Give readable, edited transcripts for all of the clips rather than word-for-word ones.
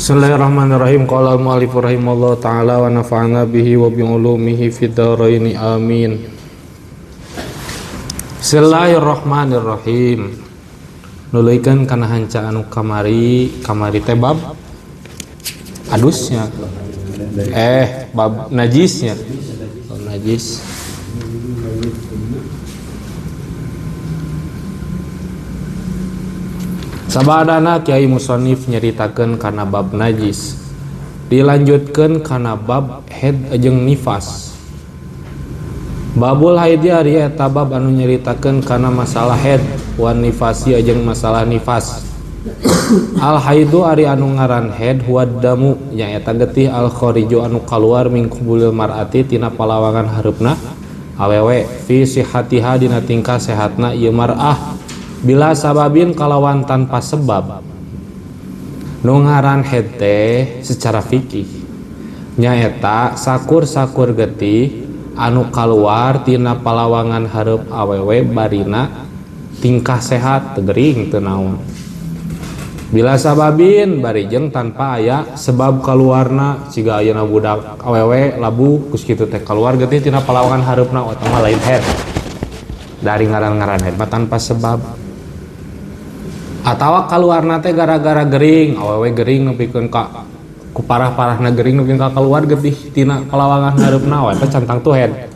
Bismillahirrahmanirrahim. Qala al-mu'allif rahimallahu ta'ala wa nafa'ana bihi wa bi ulumihi fid dharain. Amin. Bismillahirrahmanirrahim. Nuluykeun kana hanca anu kamari, kamari teh bab adusnya. Bab najisnya. Bab najis. Sabadana Kiai Musonif nyeritakeun kana bab najis. Dilanjutkeun kana bab haid jeung nifas. Babul haid ari eta bab anu nyeritakeun kana masalah haid wan nifasi jeung masalah nifas. Al haidu ari anu ngaran haid huwaddamu nyaeta getih al khariju anu kaluar min qubulil mar'ati tina palawangan hareupna awewe fi sihatiha dina tingkah sehatna ieu mar'ah bila sababin kalawan tanpa sebab. Nu ngaran haid teh secara fikih nyaeta sakur-sakur getih anu kaluar tina palawangan hareup awewe barina tingkah sehat teu gering teu naon. Bila sababin bari jeung tanpa aya sebab kaluarna siga ayeuna budak awewe labuh geus kitu teh kaluar getih tina palawangan hareupna eta mah lain haid. Dari ngaran-ngaran haid mah tanpa sebab. Atawa kaluarna teh gara-gara gering, awewe gering nepikeun ka ku parah-parahna gering nepikeun ka kaluar getih tina palawangan hareupna we eta cantang tuh haid.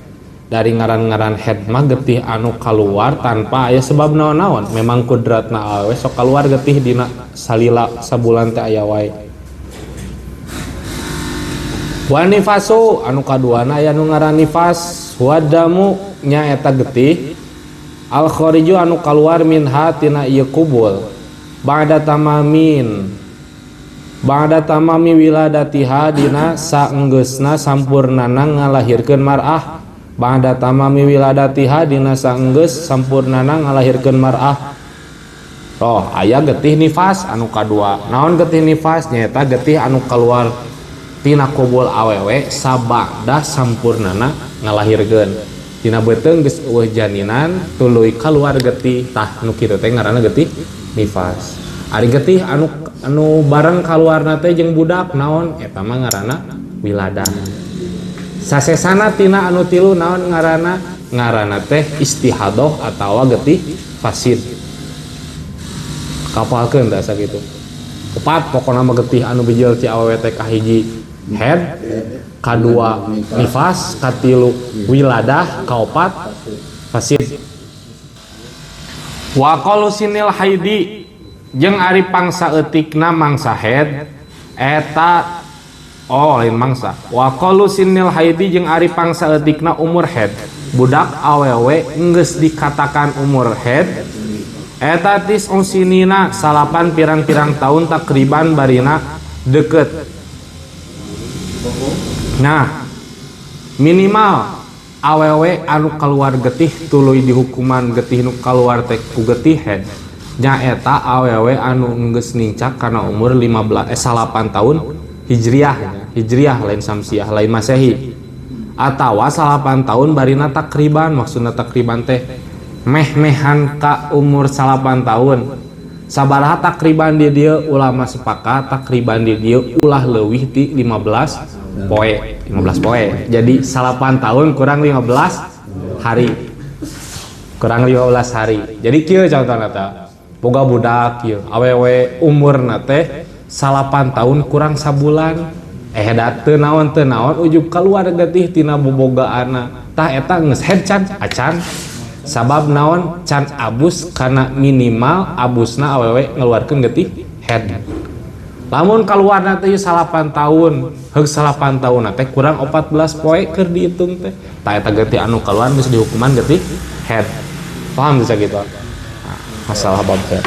Dari ngaran-ngaran haid mah getih anu kaluar tanpa aya sebab naon-naon, memang kudratna awewe sok kaluar getih dina salila sabulan teh aya wae. Wa nifasu anu kaduana aya nu ngaran nifas, wadamu nya eta getih al khariju anu kaluar minha tina ieu kubul ba'da tamamin ba'da tamami wiladatiha dina saenggeusna sampurnana ngalahirkeun mar'ah ba'da tamami wiladatiha dina saenggeus sampurnana ngalahirkeun mar'ah. Oh, aya getih nifas anu kadua. Naon getih nifas? Nyaeta getih anu kaluar tina kubul awewe sabada sampurnana ngalahirkeun. Tina beuteung geus eueuh janinan tuluy kaluar getih. Tah nu kitu teh ngaranna getih nifas. Ari getih anu bareng kaluarna teh jeung budak naon? Eta mah ngaranna wiladah. Sasesana tina anu tilu naon ngaranna? Ngaranna teh istihadoh atawa getih fasid. Kapalkeun tah sakitu. Opat pokona mah getih anu bijil ti awewe teh kahiji haid, kadua nifas, katilu wiladah, kaopat fasid. Wa qalu sinil haidi jeung ari pangsa eutikna mangsa haid eta oh lain mangsa. Wa qalu sinil haidi jeung ari pangsa eutikna umur haid. Budak awewe geus dikatakan umur haid eta tis usinina salapan pirang-pirang tahun takriban barina deket. Nah, minimal awewe anu keluar getih tuluy dihukuman getih nu keluar teh ku getih haid nyaeta awewe anu geus nincak kana umur 15 salapan tahun hijriah, hijriah lain samsiah lain masehi atawa 8 tahun barina takriban, maksudna takriban teh meh-mehan ka umur 8 tahun. Sabaraha takriban di dieu ulama sepakat takriban di dieu ulah leuwih ti 15 poe, 15 poe. Jadi 8 tahun kurang 15 hari. Kurang 15 hari. Jadi kieu contohna teh. Boga budak kieu, awewe umurna teh 8 tahun kurang sabulan. Da teu naon ujub kaluar getih tina bobogaana. Tah eta geus haid can acan. Sabab naon can abus kana minimal abusna awewe ngeluarkeun getih haid. Lamun kaluarna teh 8 tahun, heug 8 tahun teh kurang 14 poe keur dihitung teh. Tah eta getih anu kaluar geus dihukuman getih haid. Paham bisa gitu? Nah, masalah bab haid.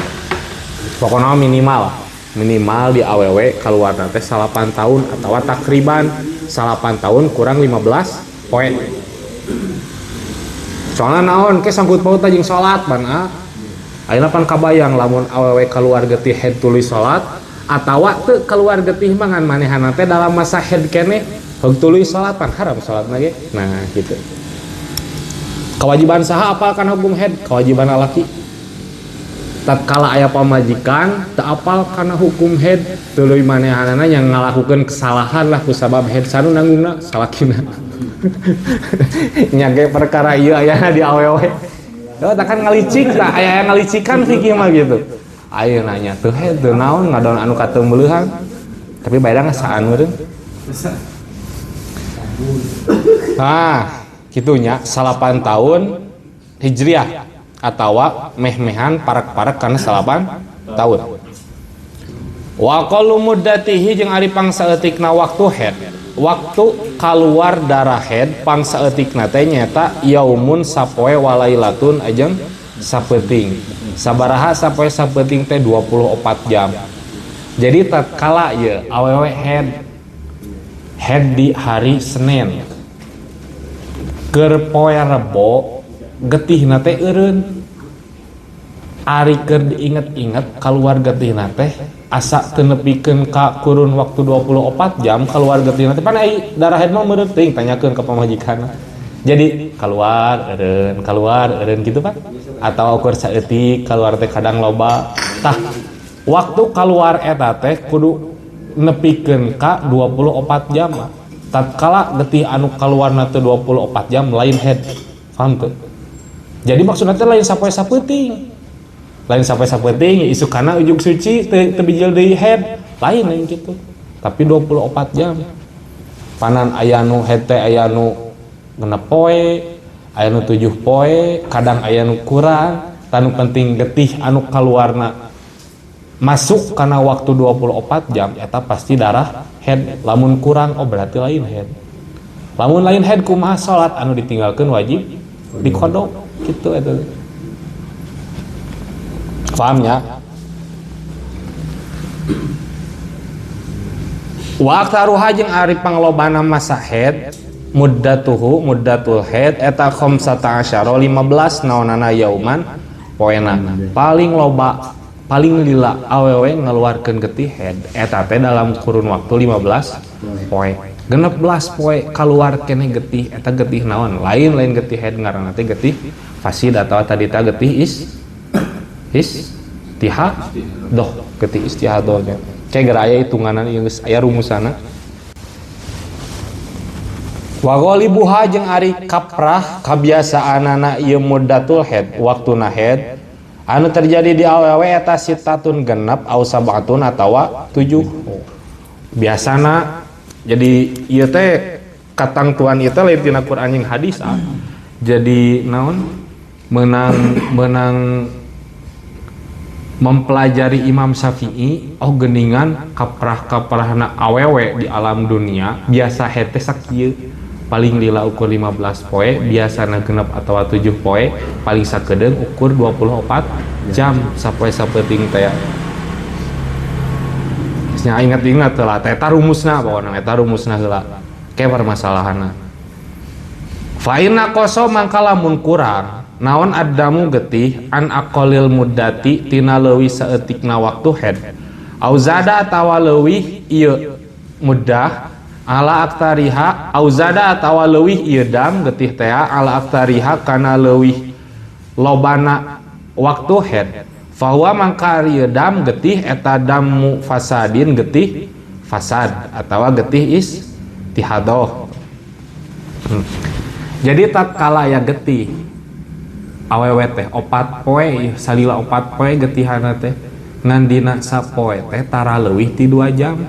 Pokokna minimal, minimal di awewe kaluarna teh 8 tahun atawa takriban 8 tahun kurang 15 poe. Soalna naon ke sangkut paut jeung salat pan ah. Ayeuna pan kabayang lamun awewe kaluar getih haid tuluy salat atawa teu keluar getih mah ngan manehana teh dalam masa haid keneh heug tuluy salat pan haram salatna ge. Nah gitu. Kewajiban saha apal kana hukum haid? Kewajiban lalaki. Tatkala aya pamajikan teu apal kana hukum haid, tuluy manehanana yang ngalakukeun kesalahan lah kusabab haid sanu nanggungna salakina. Nya ge perkara ieu ayana di awewe. Heuh tah kan ngalicik tah aya ngalicikan fikih mah gitu. Ayeuna nya teu haid teu naon ngadon anu kateumbeuleuhan. Tapi bae ngasaan meureun. Nah, kitunya 8 tahun Hijriah atawa meh-mehan parak-parak karena 8 tahun. Wa aqallu muddatihi jeung ari pangsaeutikna waktu haid. Waktu kaluar darah haid pangsaeutikna teh nyaeta yaumun sapoe walailatun ajeng sapeuting. Sabaraha sapoe sapeuting teh 24 jam. Jadi tatkala ieu awewe haid di hari Senin keur poe Rebo getihna teh eureun. Ari keur diinget-inget kaluar getihna teh asa teu nepikeun ka kurun waktu 24 jam kaluar getihna teh pan ai darah haid mah meureun teuing tanyakeun ka pamajikanna. Jadi keluar eureun kitu Pak atau ukur saeutik kaluar teh kadang loba. Tah waktu kaluar eta teh kudu nepikeun ka 24 jam. Tatkala getih anu kaluarna teh 24 jam lain haid. Paham teu? Jadi maksudna teh lain sapoe sapeuting. Lain sapoe sapeuting isukana ujug suci teu bijil deui haid, lain lain kitu. Tapi 24 jam. Panan aya nu haid teh aya nu 6 poe, aya nu 7 poe, kadang aya nu kurang, tanu penting getih anu kaluarna masuk karena waktu 24 jam eta pasti darah haid. Lamun kurang oh berarti lain haid. Lamun lain haid kumaha salat anu ditinggalkeun wajib diqada kitu eta. Paham nya? Wa aktsaruha jeung ari panglobana masa haid muddatuhu muddatul haid eta khamsata asyara 15 naonana yauman poena. Paling loba paling lila awewe ngaluarkeun getih haid eta teh dalam kurun waktu 15 poe. 16 poe kaluar keneh getih eta getih naon? Lain-lain getih haid ngaranna teh getih fasid atawa tadi teh getih istihadah, getih istihadahnya. Kayak geura aya hitunganna ieu geus aya rumusana. Wa ghalibuha jeung ari kaprah kabiasaanana ieu muddatul haid waktuna haid anu terjadi di awewe eta sitatun genep au sabatun atawa 7. Biasana jadi ieu teh katangtuan ieu teh lain tina Quran jeung hadis ah. Jadi naon menang mempelajari Imam Syafi'i oh geningan kaprah-kaprahna awewe di alam dunia biasa haid teh sakieu paling lila ukur 15 poe biasana genep atawa 7 poe paling sakedeung ukur 24 jam sapoe sapeuting teh. Nya ingat-ingat lah eta rumusna pokona eta rumusna heula ke permasalahanna. Fa inna qaso mangka lamun kurang naon addamu getih an aqalil muddati tina leuwih saeutikna waktu haid au zada atawa leuwih ieu muddah ala aktariha au zada atawa leuwih ieu dam getih teh ala aktariha kana leuwih lobana waktu haid fahuwa mangka ieu dam getih eta damu fasadin getih fasad atawa getih istihadah. Jadi tatkala aya getih awewe teh 4 poe salila 4 poe getihana teh ngan dina sapoe teh tara leuwih ti 2 jam.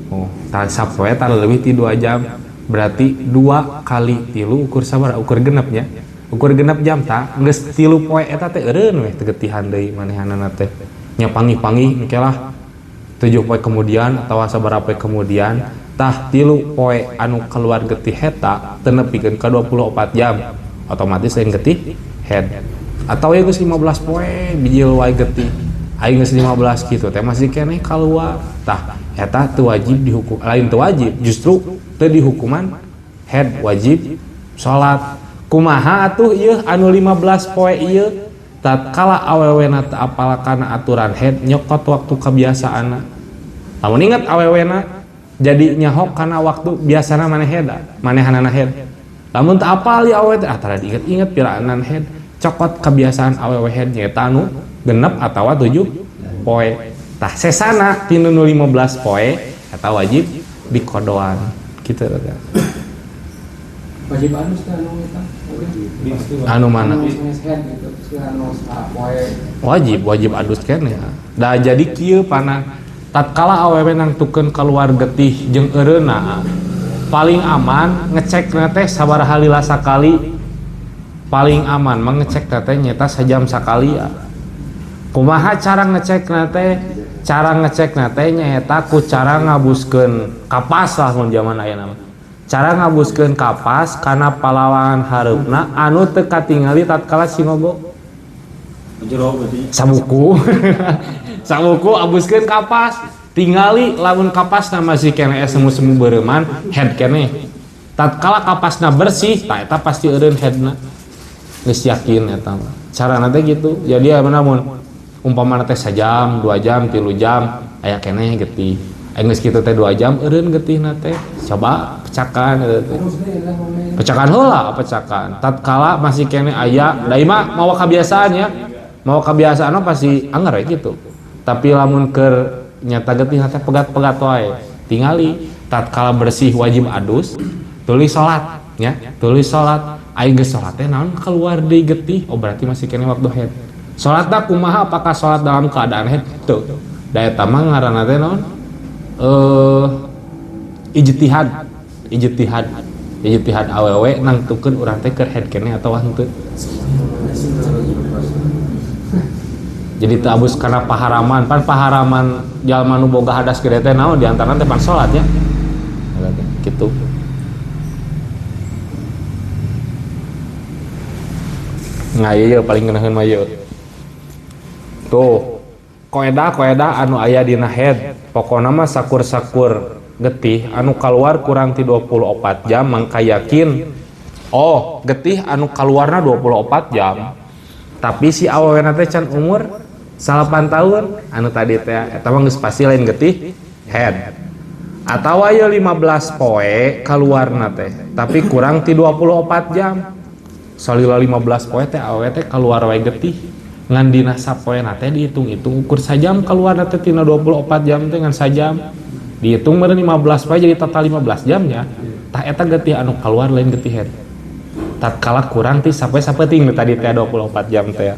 Oh, sapoe tara leuwih ti 2 jam. Berarti 2 kali 3 ukur sabaraha? Ukur genepnya. Ukur genep jam ta geus 3 poe eta teh eureun weh teu getihan deui manehanana teh. Nya panggih-panggih engke lah 7 poe kemudian atawa sabaraha poe kemudian tah 3 poe anu keluar getih eta teu nepikeun ka 24 jam. Otomatis lain getih head. Atau ya geus 15 poe bijil wae getih. Aing geus 15 kitu teh masih keneh kaluar. Tah eta teu wajib dihukum, lain teu wajib, justru teu dihukuman head wajib salat. Kumaha atuh ieu anu 15 poe ieu tatkala awewena teu apal kana aturan head nyokot waktu kebiasaanna. Lamun inget awewena jadi nyaho kana waktu biasana maneh head, manehanana head. Lamun teu apal ieu awewe teh ah tara diinget-inget piraanan head, cokot kebiasaan awewe head nyaeta anu Genep atawa 7 poe. Tah sesana tinu nu 15 poe eta wajib dikodoan gitu kan. Wajib adus teh anu eta. Anu mana? Wajib, wajib adus keneh. Da jadi kieu pana tatkala awewe nangtukeun keluar getih jeung eureuna paling aman ngecekna teh sabaraha lila sakali. Paling aman mah ngecekna teh nyeta sajam sakali. Kumaha cara ngecekna teh? Cara ngecekna teh nyaeta ku cara ngabuskeun kapas lah mun zaman ayeuna mah. Cara ngabuskeun kapas kana palawangan hareupna anu teu katingali tatkala singogo. Sabuku. Sabuku abuskeun kapas, tingali lamun kapasna masih keneh semu-semu beureuman head keneh. Tatkala kapasna bersih, tah eta pasti eureun headna. Geus yakin eta mah. Carana teh gitu. Jadi namun umpamana teh sajam, 2 jam, 3 jam aya keneh getih. Aya geus kitu teh 2 jam eureun getihna teh. Coba pecakan eta teh. Pecakan heula, pecakan. Tatkala masih keneh aya, da ieu mah mawa kabiasaan ya. Mawa kabiasaan mah pasti anger we gitu. Tapi lamun keur nyata getih teh pegat-pegat wae. Tingali tatkala bersih wajib adus, tuluy salat nya, tuluy salat. Aing geus salat teh naon keluar deui getih, oh berarti masih keneh waktu haid. Salatna kumaha, apakah salat dalam keadaan haid? Teu. Da eta mah ngaranna teh naon? Ijtihad, ijtihad. Ijtihad awewe nangtukeun urang teh keur haid keneh atawa henteu. Jadi teu abus kana paharaman, pan paharaman jalma nu boga hadas gede teh naon diantarana teh pan salat nya. Gitu. Nah ieu paling ngeunaheun mah ieu. Tuh, koedah-koedah anu aya dina haid. Pokona mah sakur-sakur getih anu kaluar kurang ti 24 jam mangka yakin. Oh, getih anu kaluarna 24 jam. Tapi si awewena teh can umur 8 tahun anu tadi teh eta mah geus pasti lain getih haid. Atawa ieu 15 poe kaluarna teh, tapi kurang ti 24 jam. Salila 15 poe teh awewe teh kaluar wae getih. Ngan dina sapoena teh dihitung-hitung ukur sajam kaluarna teh tina 24 jam teh ngan sajam. Dihitung meureun 15 poe jadi total 15 jam nya. Tah eta getih anu kaluar lain getih haid. Tatkala kurang ti sapoe sapeuting nu tadi teh 24 jam teh.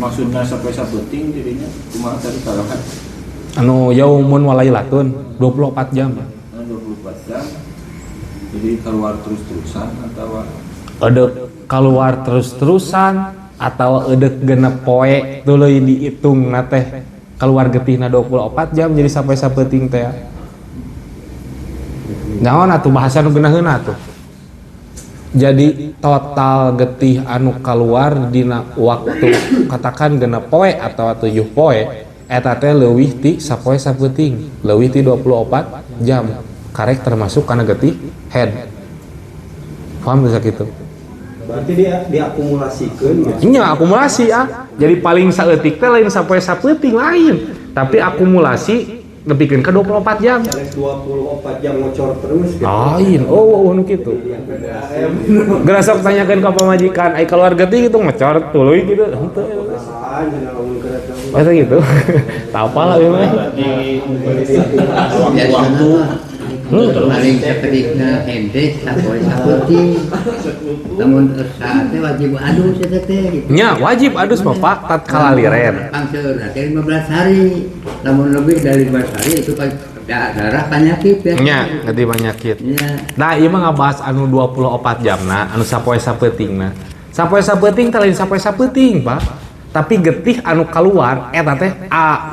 Maksudna sapoe sapeuting dirinya kumaha tadi kalahan? Anu yaumun walailatun 24 jam. Nah, 24 jam. Jadi keluar terus-terusan atau edek keluar terus-terusan atau edek genep poe tuluy dihitung na teh keluar getihna 24 jam jadi sampai sapeuting teh. Naon atuh bahasa nu geunaheun atuh. Jadi total getih anu keluar dina waktu katakan genep poe atau 7 poe eta teh leuwih ti sapoe sapeuting, leuwih ti 24 jam. Karek termasuk kana getih head. Paham bisa gitu? Berarti dia diakumulasikan ya? Iya, akumulasi ah. Jadi paling saeutik teh lain sapoe sapeuting lain, tapi akumulasi nepikeun ka 24 jam. 24 jam ngocor terus gitu. Lain. Oh, nu kitu. Geura sok tanyakeun ka pamajikan, ai keluar getih gitu ngocor tuluy gitu. Henteu. Masa gitu. Tak apalah ieu mah. Waktu paling sepedikna hende sapoe sapeuting. Lamun saatnya wajib adus eta teh gitu. Nya wajib adus Bapak tatkala liren. Pangseurna teh 15 hari. Lamun lebih dari 15 hari itu darah penyakit ya. Nya, ngerti penyakit. Nya. Nah, ieu mah ngabahas anu 24 jamna, anu sapoe sapeutingna. Sapoe sapeuting teh lain sapoe sapeuting, Pak. Tapi getih anu keluar eta teh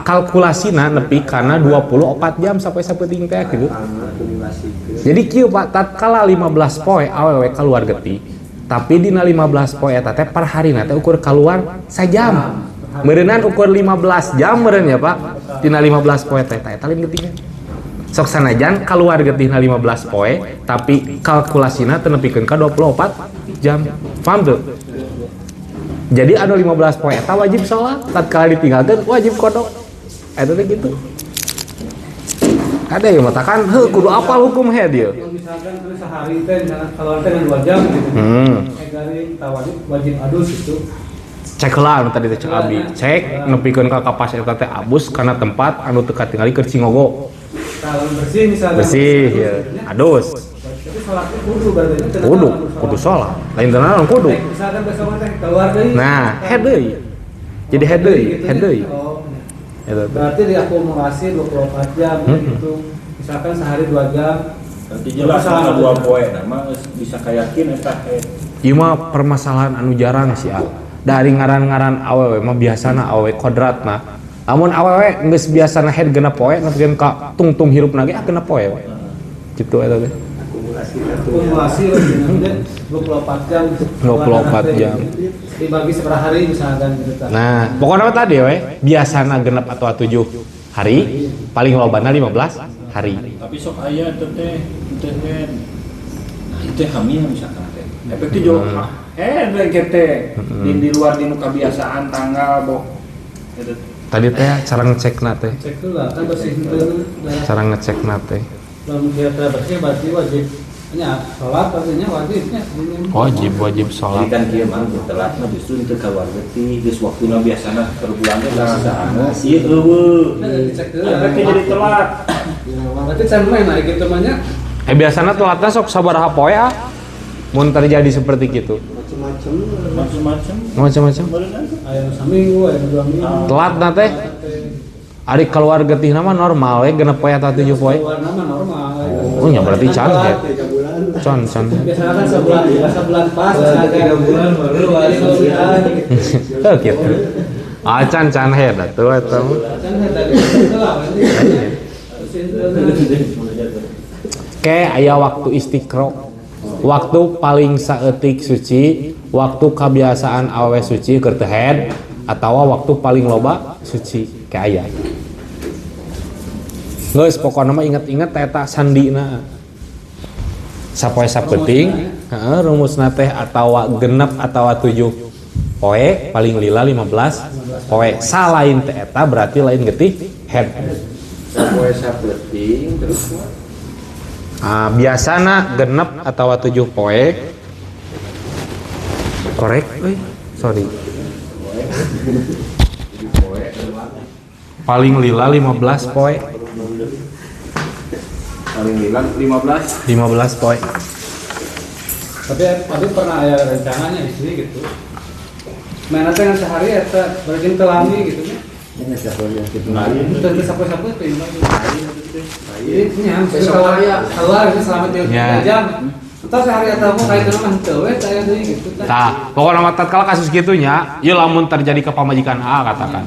kalkulasina nepi kana 24 jam sapoe sapeuting teh gitu. Jadi kieu Pak, tatkala 15 poe awewe keluar getih, tapi dina 15 poe eta teh per harina teh ukur keluar sajam. Meureunnan ukur 15 jam meureun ya Pak, dina 15 poe teh eta lain getihna. Sok sanajan keluar getihna 15 poe, tapi kalkulasina teu nepikeun ka 24 jam. Paham tuh? Jadi anu 15 poe eta wajib sholat, tatkala ditinggalkeun wajib kodok. Eta teh gitu. Ada yang mengatakan, heuh kudu apal hukum haid ieu. Misalkan terus sehari teh misalkan keluar teh 2 jam gitu. Garing tah wajib adus itu. Cek heula anu tadi teh cek abi. Cek nepikeun ka kapas eta teh abus kana tempat anu teu katingali keur cingogo. Kalau bersih misalnya. Bersih ya. Adus. Tapi sholatnya kudu berarti. Kudu, kudu sholat. Lain teu naon kudu. Misalkan besok teh keluar deui. Nah, head deui. Jadi head deui, head deui. Oh. Eta teh. Berarti diakumulasi 24 jam gitu. Misalkan sehari 2 jam. Nanti jelas sama 2 poe nama geus bisa kayakin eta head. Ieu mah permasalahan anu jarang sih, ah. Dari ngaran-ngaran awewe mah biasana awewe kodratna. Lamun awewe geus biasana head genep poe nepikeun ka tungtung hirupna ge ah genep poe we. Gitu eta teh. Akumulasi Akumulasi 24 jam. 24 jam. Dibagi seberapa hari misalkan gitu. Nah, pokoknya mah tadi we, biasana genep atau 7 hari, paling lobana 15 hari. Tapi sok aya teh teh teh head. Nah, itu hamil misalkan teh. Efek teh jauh head we teh. Di luar di nu kebiasaan tanggal boh. Eta Tadi teh cara ngecekna teh. Cek dulu lah, kan bersih itu. Cara ngecekna teh. Lamun kira-kira bersih berarti wajib nya sholat artinya wajibnya. Wajib, wajib Jadi sholat. kan kieu mah telat mah justru teu kaluar getih geus waktuna biasana per bulan teh saano ieu eueuh. Nah, dicek dulu. Efeknya jadi telat. Berarti can main lah gitu mah nya. Biasana telatna sok sabaraha poe ah? Mun terjadi seperti gitu. Macem-macem. Macem-macem. Macam-macam. Aya nu saminggu, aya nu 2 minggu. Telat na teh. Ari keluar getihna mah normal we genep poe atau 7 poe. Keluar nama normal. Oh, nya berarti can head. 3 bulan. Can, can. Biasanya kan sebulan, sebulan pas, misalkan 3 bulan baru wali kuliah gitu. Heuh gitu. Ah can can head atuh eta mah. Can head tadi itu lah. Ke aya waktu istiqro. Waktu paling saeutik suci, waktu kebiasaan awewe suci keur teu head atawa waktu paling loba suci ke aya. Geus pokona mah inget-inget eta sandina. Sapoe sapeuting, heeh rumusna teh atawa genep atawa 7 poe paling lila 15 poe. Salain teh eta berarti lain getih head. Sapoe sapeuting terus mah. Ah, biasana genep atawa 7 poe. Korek euy, sorry. Paling lila 15 poe. Paling lila 15. 15 poe. Tapi pernah aya rencananya istri gitu. Mana teh ngan sehari eta berarti teu lami gitu nya. Ini sapoe gitu. Teu sapoe-sapoe teh Jadi nya besok keluar itu selama 3 jam. Entah sehari atau mau kayak itu mah henteu we teh aya deui gitu. Tah, pokokna mah tatkala kasus kitu nya, ieu lamun terjadi ke pamajikan A katakan.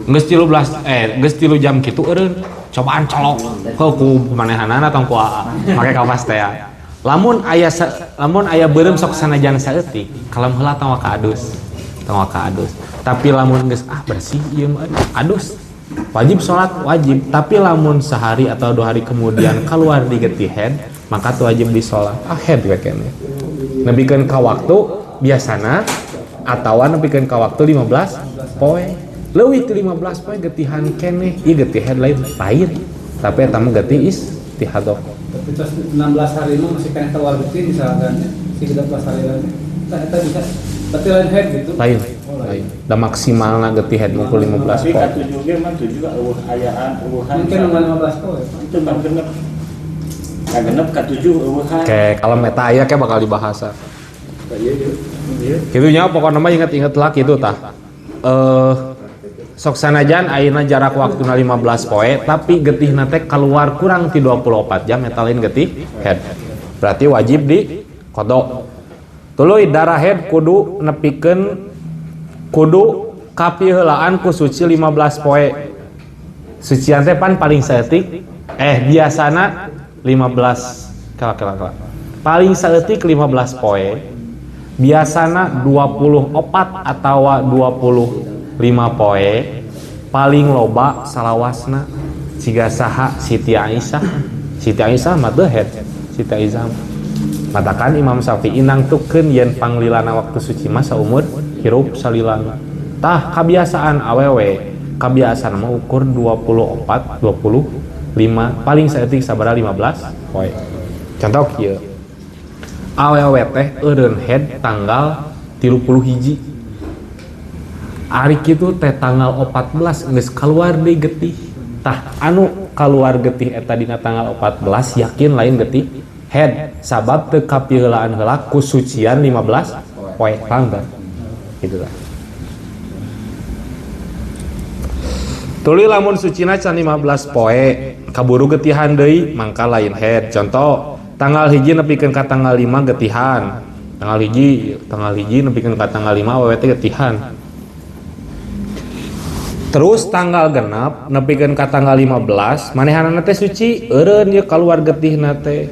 Geus geus 3 jam kitu eureun, cobaan colok ke ku manehanana tong ku AA, make kapas teh. Lamun aya beureum sok sanajan saeutik, kalem heula tong ka adus. Tong ka adus. Tapi lamun geus ah bersih ieu mah adus. Wajib sholat wajib, tapi lamun sehari atau 2 hari kemudian keluar di getih head, maka tuh wajib di sholat. Ah head we keneh. Nepikeun ka waktu biasana atawa nepikeun ka waktu 15 poe. Leuwih ti 15 poe getihan keneh, ieu getih head lain lain. Tapi eta mah getih istihadah. Tapi terus 16 hari mah masih keneh keluar getih misalkan ya, si 13 hari lagi. Tah eta bisa berarti lain head gitu. Lain. Lain. Da maksimalna getih head mungkul 15 Tapi poe. ka 7 ge mah 7 eueuh ayaan eueuhan. Mungkin 15 poe. Itu mah genep. Ka genep ka 7 eueuhan. Kayak kalau meta aya kayak bakal dibahas. Iya. Kitu nya pokokna mah inget-inget lah kitu tah. Sok sanajan ayeuna jarak waktuna 15 poe tapi getihna teh keluar kurang ti 24 jam eta lain getih head. Berarti wajib di qada. Tuluy darah head kudu nepikeun kudu kapiheulaan ku suci 15 poe. Sucian teh pan paling saeutik biasana 15 kala. Paling saeutik 15 poe. Biasana 24 atawa 25 poe. Paling loba salawasna siga saha Siti Aisyah. Siti Aisyah mah teu head. Siti Aisyah matakan Imam Syafi'i nangtukeun yen panglilana waktu suci mah saumur hirup salilana. Tah kabiasaan awewe, kabiasaan mah ukur 24, 25, paling saeutik sabaraha 15 poe. Contoh kieu. Awewe teh eureun head tanggal 31. Ari kitu teh tanggal 14 geus kaluar deui getih. Tah anu kaluar getih eta dina tanggal 14 yakin lain getih head sabab teu kapiheulaan heula ku sucian 15 poe paham tah? Gitu lah. Tuluy lamun sucina can 15 poe kaburu getihan deui mangka lain head. Contoh tanggal 1 nepikeun ka tanggal 5 getihan. Tanggal 1 nepikeun ka tanggal 5 awewe teh getihan. Terus tanggal genep nepikeun ka tanggal 15 manehanana teh suci eureun ieu kaluar getihna teh.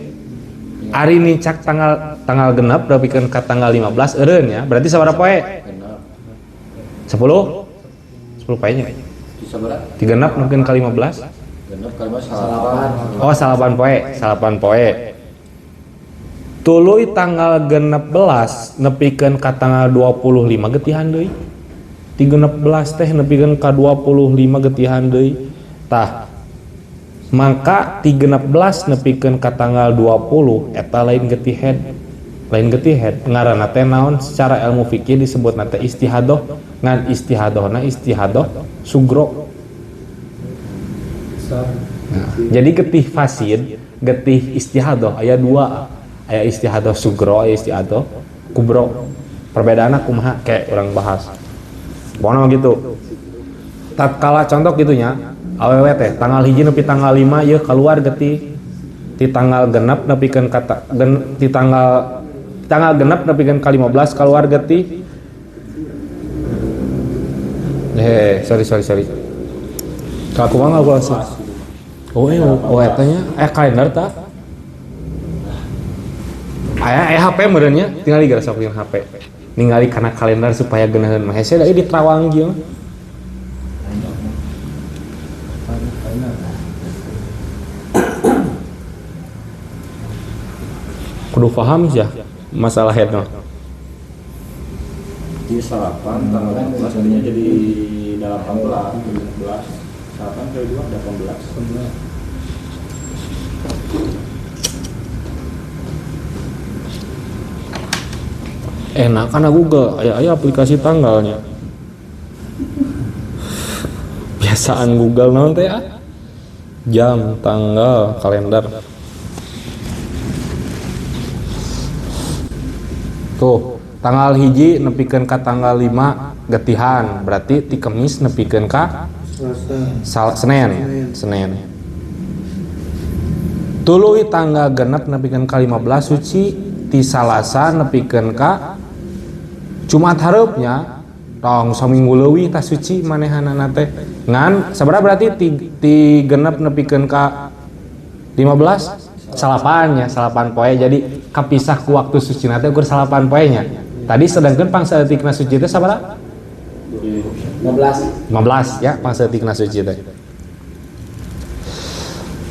Ari nincak tanggal genep nepikeun ka tanggal 15 eureun ya. Berarti sabaraha poe? 10? 10 poe nya. 36 nepikeun ka 15? Genep ka 5 Oh, 8 poe, 8 poe. Tuluy tanggal 16 nepikeun ka tanggal 25 getihan deui. Ti 16 teh nepikeun ka 25 getihan deui. Tah, mangka ti 16 nepikeun ka tanggal 20 eta lain getih head. Lain getih head ngaranna teh naon secara ilmu fikih disebutna teh istihadoh, ngan istihadohna istihadoh sugro. Nah, jadi getih fasid, getih istihadoh aya dua, aya istihadoh sugro, aya istihadoh kubro. Perbedaanna kumaha kayak orang bahas. Pokoknya mah gitu. Tatkala contoh gitunya, awewe teh tanggal 1 nepi tanggal 5 ieu keluar getih. Ti tanggal genep nepikeun ka ti tanggal genep nepikeun ka 15 keluar getih. Sorry. Kakumaha nggak gua Oh, eta nya kalender tah. Aya HP meureun nya, tinggal digerak sok HP. Ningali kana kalender supaya geunaheun mah hese da ieu di Trawang ieu. Kudu paham sih ya masalah head mah. Di salapan tanggal 14 jadinya jadi 18, 17. 8 kali 2 18. Enak karena Google, aya aplikasi tanggalnya. Biasaan Google naon teh ah? Jam, tanggal, kalender. Tuh, tanggal 1 nepikeun ka tanggal 5 getihan, berarti ti Kemis nepikeun ka Senin. Tuluy tanggal genep nepikeun ka 15 suci, ti Salasa nepikeun ka Jumat hareupnya tong saminggu leuwih tah suci manehanana teh. Ngan sabaraha berarti ti genep nepikeun ka 15 salapan nya, salapan poe. Jadi kapisah ku waktu suci na teh ukur salapan poe nya. Tadi sedangkeun pangsaeutikna suci teh sabaraha? 15 ya pangsaeutikna suci teh.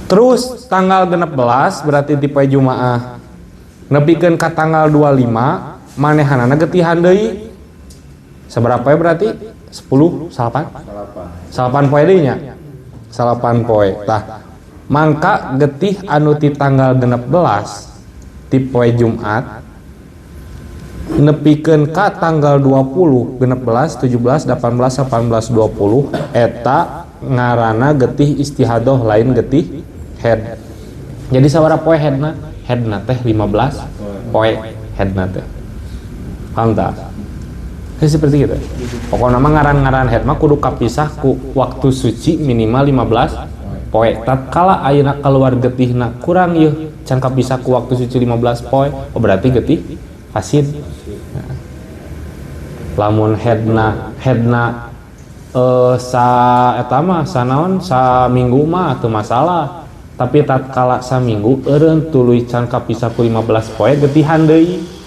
Terus tanggal 16 berarti ti poe Jumaah nepikeun ka tanggal 25 manehanana getihan deui. Sabaraha poe berarti? 10 salapan? Salapan poe deui nya. Salapan poe. Tah, mangka getih anu ti tanggal 16 ti poe Jumat nepikeun ka tanggal 20, 16, 17, 18, 18, 20 eta ngaranna getih istihadoh lain getih head. Jadi sabaraha poe headna? Headna teh 15 poe headna teh. Paham tak? Jadi seperti gitu. Pokoknya mah ngaran-ngaran head mah kudu kapisah ku waktu suci minimal 15 poe. Tatkala ayeuna keluar getihna kurang yeuh can kapisah ku waktu suci 15 poe, oh berarti getih fasid. Nah. Lamun headna sa eta mah sanaon saminggu mah teu masalah. Tapi tatkala saminggu eureun tuluy can kapisah ku 15 poe getihan deui.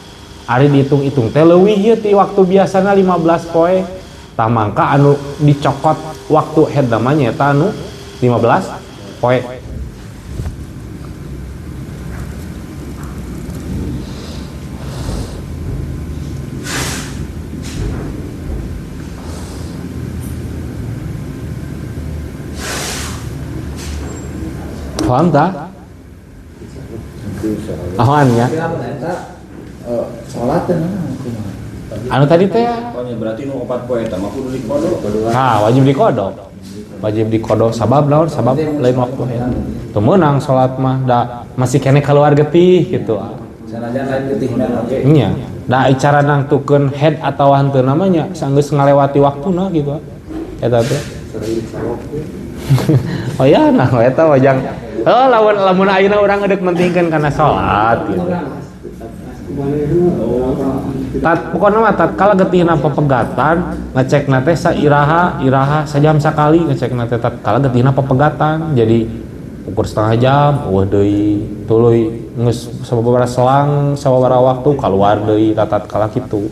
Ari dihitung-hitung teh leuwih ieu ti waktu biasana 15 poe. Tah mangka anu dicokot waktu head namanya eta anu 15 poe. Paham tak? Awan ya. Sholat teh naon kumaha? Anu tadi teh berarti nu 4 poe eta mah kudu dikodo. Nah, wajib dikodo. Wajib dikodo sabab naon? Sabab lain waktu haid. Teu meunang salat mah da masih keneh keluar getih gitu. Sanajan lain getihna oge. Nya. Da cara nangtukeun haid atawa henteu namanya sanggeus ngalewati waktuna gitu. Eta teh. Oh ya, nah eta wajang. Oh, lamun ayeuna urang geudek mentingkeun kana salat gitu. Tat pokona mah tatkala getihna pepegatan ngecekna teh sairaha iraha sajam sakali ngecekna teh tatkala getihna pepegatan jadi ukur setengah jam eueuh deui tuluy geus sababaraha selang sababaraha waktu kaluar deui tatkala kitu.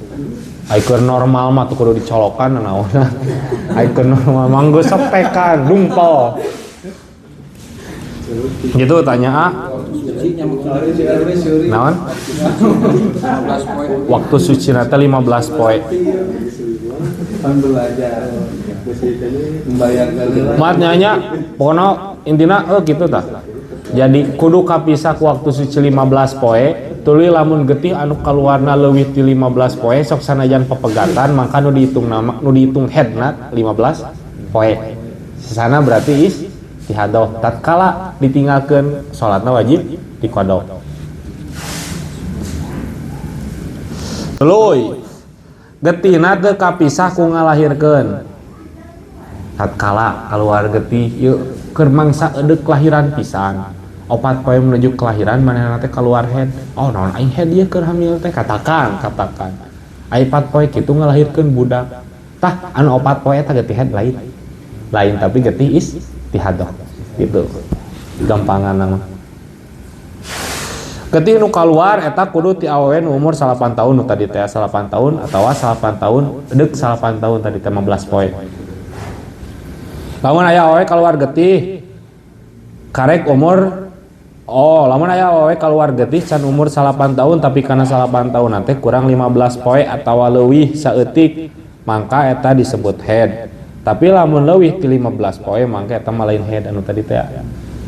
Ai keur normal mah teu kudu dicolokan naonna. Ai keur normal mah geus sepekan dumpel. Gitu tanya A. Naon? Waktu suci nate 15 poe. Kan belajar. Membayar Mat nyanya pokona intina gitu tah. Jadi kudu kapisah ku waktu suci 15 poe, tuluy lamun getih anu kaluarna leuwih ti 15 poe sok sanajan pepegatan mangka nu dihitung nama nu dihitung headna 15 poe. Sisana berarti istihadah tatkala ditinggalkeun salatna wajib diqada. Tuluy getihna teu kapisah ku ngalahirkeun. Tatkala kaluar getih ieu keur mangsa edeuk kelahiran pisan. 4 poe menuju kelahiran manehna teh kaluar head. Oh naon aing head ieu keur hamil teh katakan. Ai 4 poe kitu ngalahirkeun budak. Tah anu 4 poe eta getih head lain. Lain tapi getih istihadah gitu. Gampangan mah. Getih nu kaluar eta kudu ti awewe nu umur 8 tahun nu tadi teh 8 tahun atawa 8 tahun deuk 8 tahun tadi teh 15 poe. Lamun aya awewe kaluar getih karek umur lamun aya awewe kaluar getih can umur 8 tahun tapi kana 8 tahun teh kurang 15 poe atawa leuwih saeutik mangka eta disebut haid. Tapi lamun leuwih ti 15 poe mangka eta mah lain haid anu tadi teh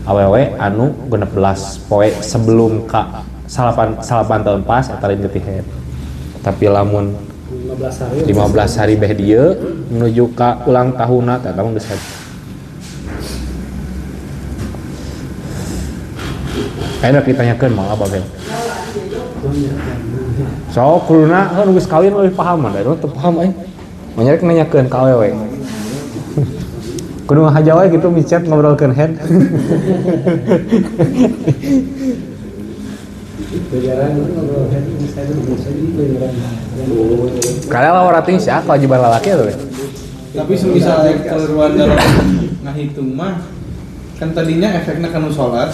awewe anu 16 poe sebelum ka 8 tahun pas eta lain getih haid. Tapi lamun 15 hari beh dieu menuju ka ulang tahunna eta mah geus haid. Enak ditanyakeun mah apa ben. So kuduna heuh geus kawin leuwih paham mah da teu paham aing. Manyarek nanyakeun ka awewe. Kudu ngahaja wae gitu micet ngobrolkeun head. Kalian lah orang tinggi sih, kewajiban lalaki atau? Tapi semisal keluar dalam ngahitung mah kan tadinya efeknya kan sholat,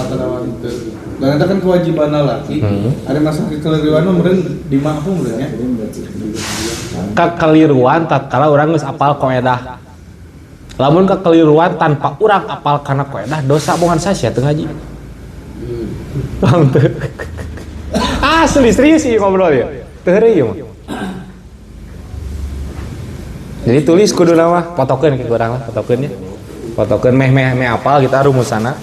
atau itu. Dan itu kan kewajiban lalaki. Ada masalah kekeliruan mah meureun dimaafum meureun ya. Kekeliruan tatkala urang geus apal koedah. Lamun kekeliruan tanpa urang apal kana koedah dosa bongan sia teu ngaji. Paham teu? Asli serius ieu ngobrol ya. Teu heureuy ieu mah. Jadi tulis kudu mah potokeun ke urang lah, potokeun nya. Potokeun meh meh meh apal kita rumusana.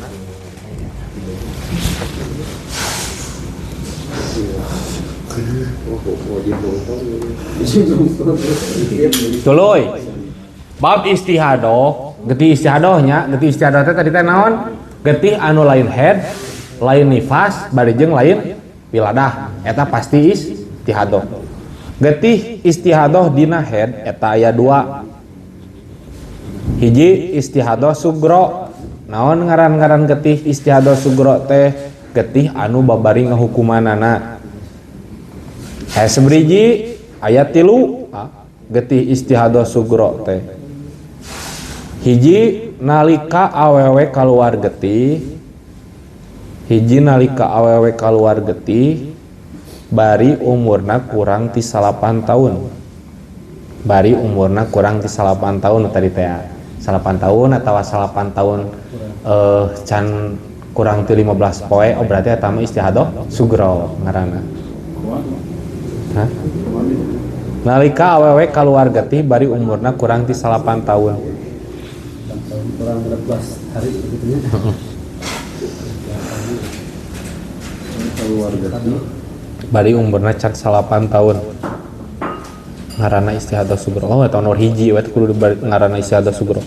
Tuluy. Bab istihadoh, getih istihadohnya, getih istihadoh teh tadi teh naon? Getih anu lain haid, lain nifas, bari jeung lain wiladah. Eta pasti istihadoh. Getih istihadoh dina haid eta aya dua. Hiji istihadoh sugro. Naon ngaran-ngaran getih istihadoh sugro teh? Getih anu babari ngahukumanana. Aya sebriji aya 3 getih istihadoh sugro teh. Hiji nalika awewe kaluar getih, hiji nalika awewe kaluar getih bari umurna kurang ti 8 tahun. Bari umurna kurang ti 8 tahun tadi teh. 8 tahun atawa 8 tahun can kurang ti 15 poe, oh berarti eta mah istihadoh sugro ngaranna. Hah? Nalika awewe kaluar getih bari umurna kurang ti 8 tahun. Kurang 14 hari gitu nya. Keluar getih bari umurna can 8 tahun. Ngaranna istihadah sugro. Oh, eta nomor hiji we kudu ngaranna istihadah sugro.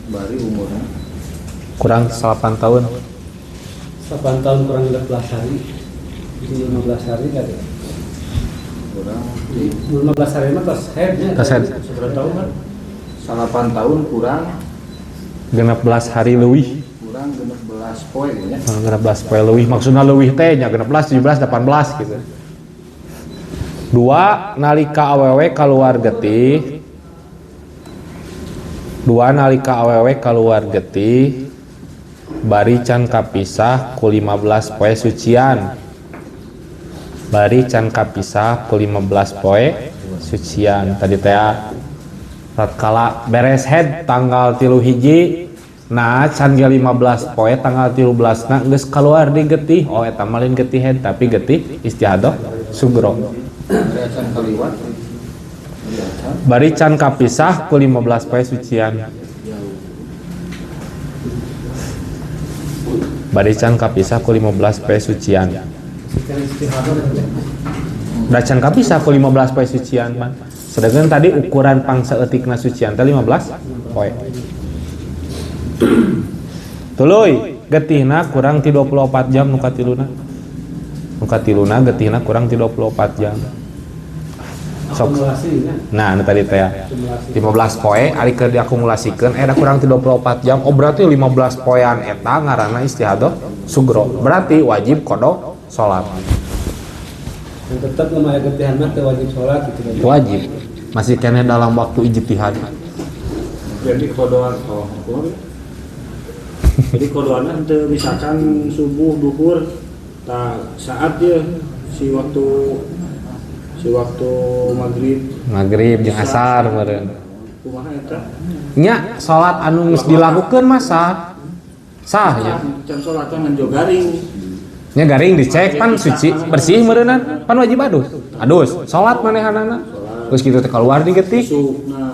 Bari umurna kurang 8 tahun. 8 tahun kurang 16 hari. Jadi 15 hari kan. Kurang 15 hari mah tos headnya. Tos head. 9 tahun kan? 8 tahun kurang 16 hari leuwih. Kurang 16 poe nya. 16 poe leuwih maksudna leuwih teh nya 16, 17, 18 gitu. Dua nalika awewe kaluar getih. Dua nalika awewe kaluar getih bari can kapisah ku 15 poe sucian. Bari can kapisah ku 15 poe sucian. Tadi teh tatkala beres head tanggal 3 hiji, nah can ge 15 poe tanggal 13 na geus kaluar di getih. Oh eta mah lain getih head tapi getih istihadah sugro. Bari can kapisah ku 15 poe sucian. Bari can kapisah ku 15 poe sucian. Da can kapisah ku 15 poe sucian man. Sedangkan tadi ukuran pangsaeutikna sucian teh 15 poe. Tuluy getihna kurang ti 24 jam nu katiluna. Nu katiluna getihna kurang ti 24 jam. Sok. Nah, nu tadi teh 15 poe ari keur diakumulasikeun eta kurang ti 24 jam. Oh berarti 15 poean eta ngaranna istihadah sugro. Berarti wajib qada salat. Tetap lemah getihan mah teu wajib salat gitu. Wajib. Masih keneh dalam waktu ijtihad. Jadi kodoan oh. Jadi kodoanna teu misalkan subuh duhur tah saat dia si waktu maghrib. Maghrib jeung asar meureun. Kumaha eta? Nya salat anu geus dilakukeun mah sah. Sah nya. Can salat ngan jo garing. Nya garing dicek pan suci bersih meureunan pan wajib adus. Adus salat manehanana. Geus kitu teh kaluar di getih.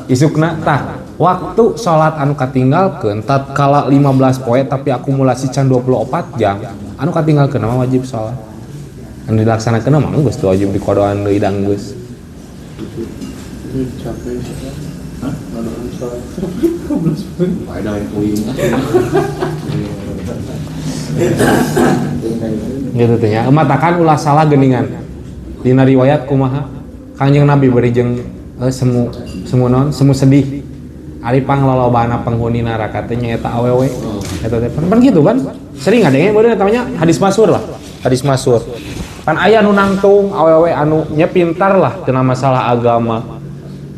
Isukna tah waktu salat anu katinggalkeun tatkala 15 poe tapi akumulasi can 24 jam anu katinggalkeun mah wajib salat. Anu dilaksanakeun mah geus teu wajib dikodoan deui dang geus. Capek. Hah? Salat. 15 poe. Ada yang puyeng. Gitu teh nya. Matakan ulah salah geuningan. Dina riwayat kumaha? Kangjeng Nabi beri jeung semu semu non semu sedih. Ari panglolobana penghuni neraka teh nyaeta awewe. Eta teh pan gitu kan? Sering ngadenge meureun eta nya hadis masyhur lah. Hadis masyhur. Pan aya nu nangtung awewe anu nya pintar lah tina masalah agama.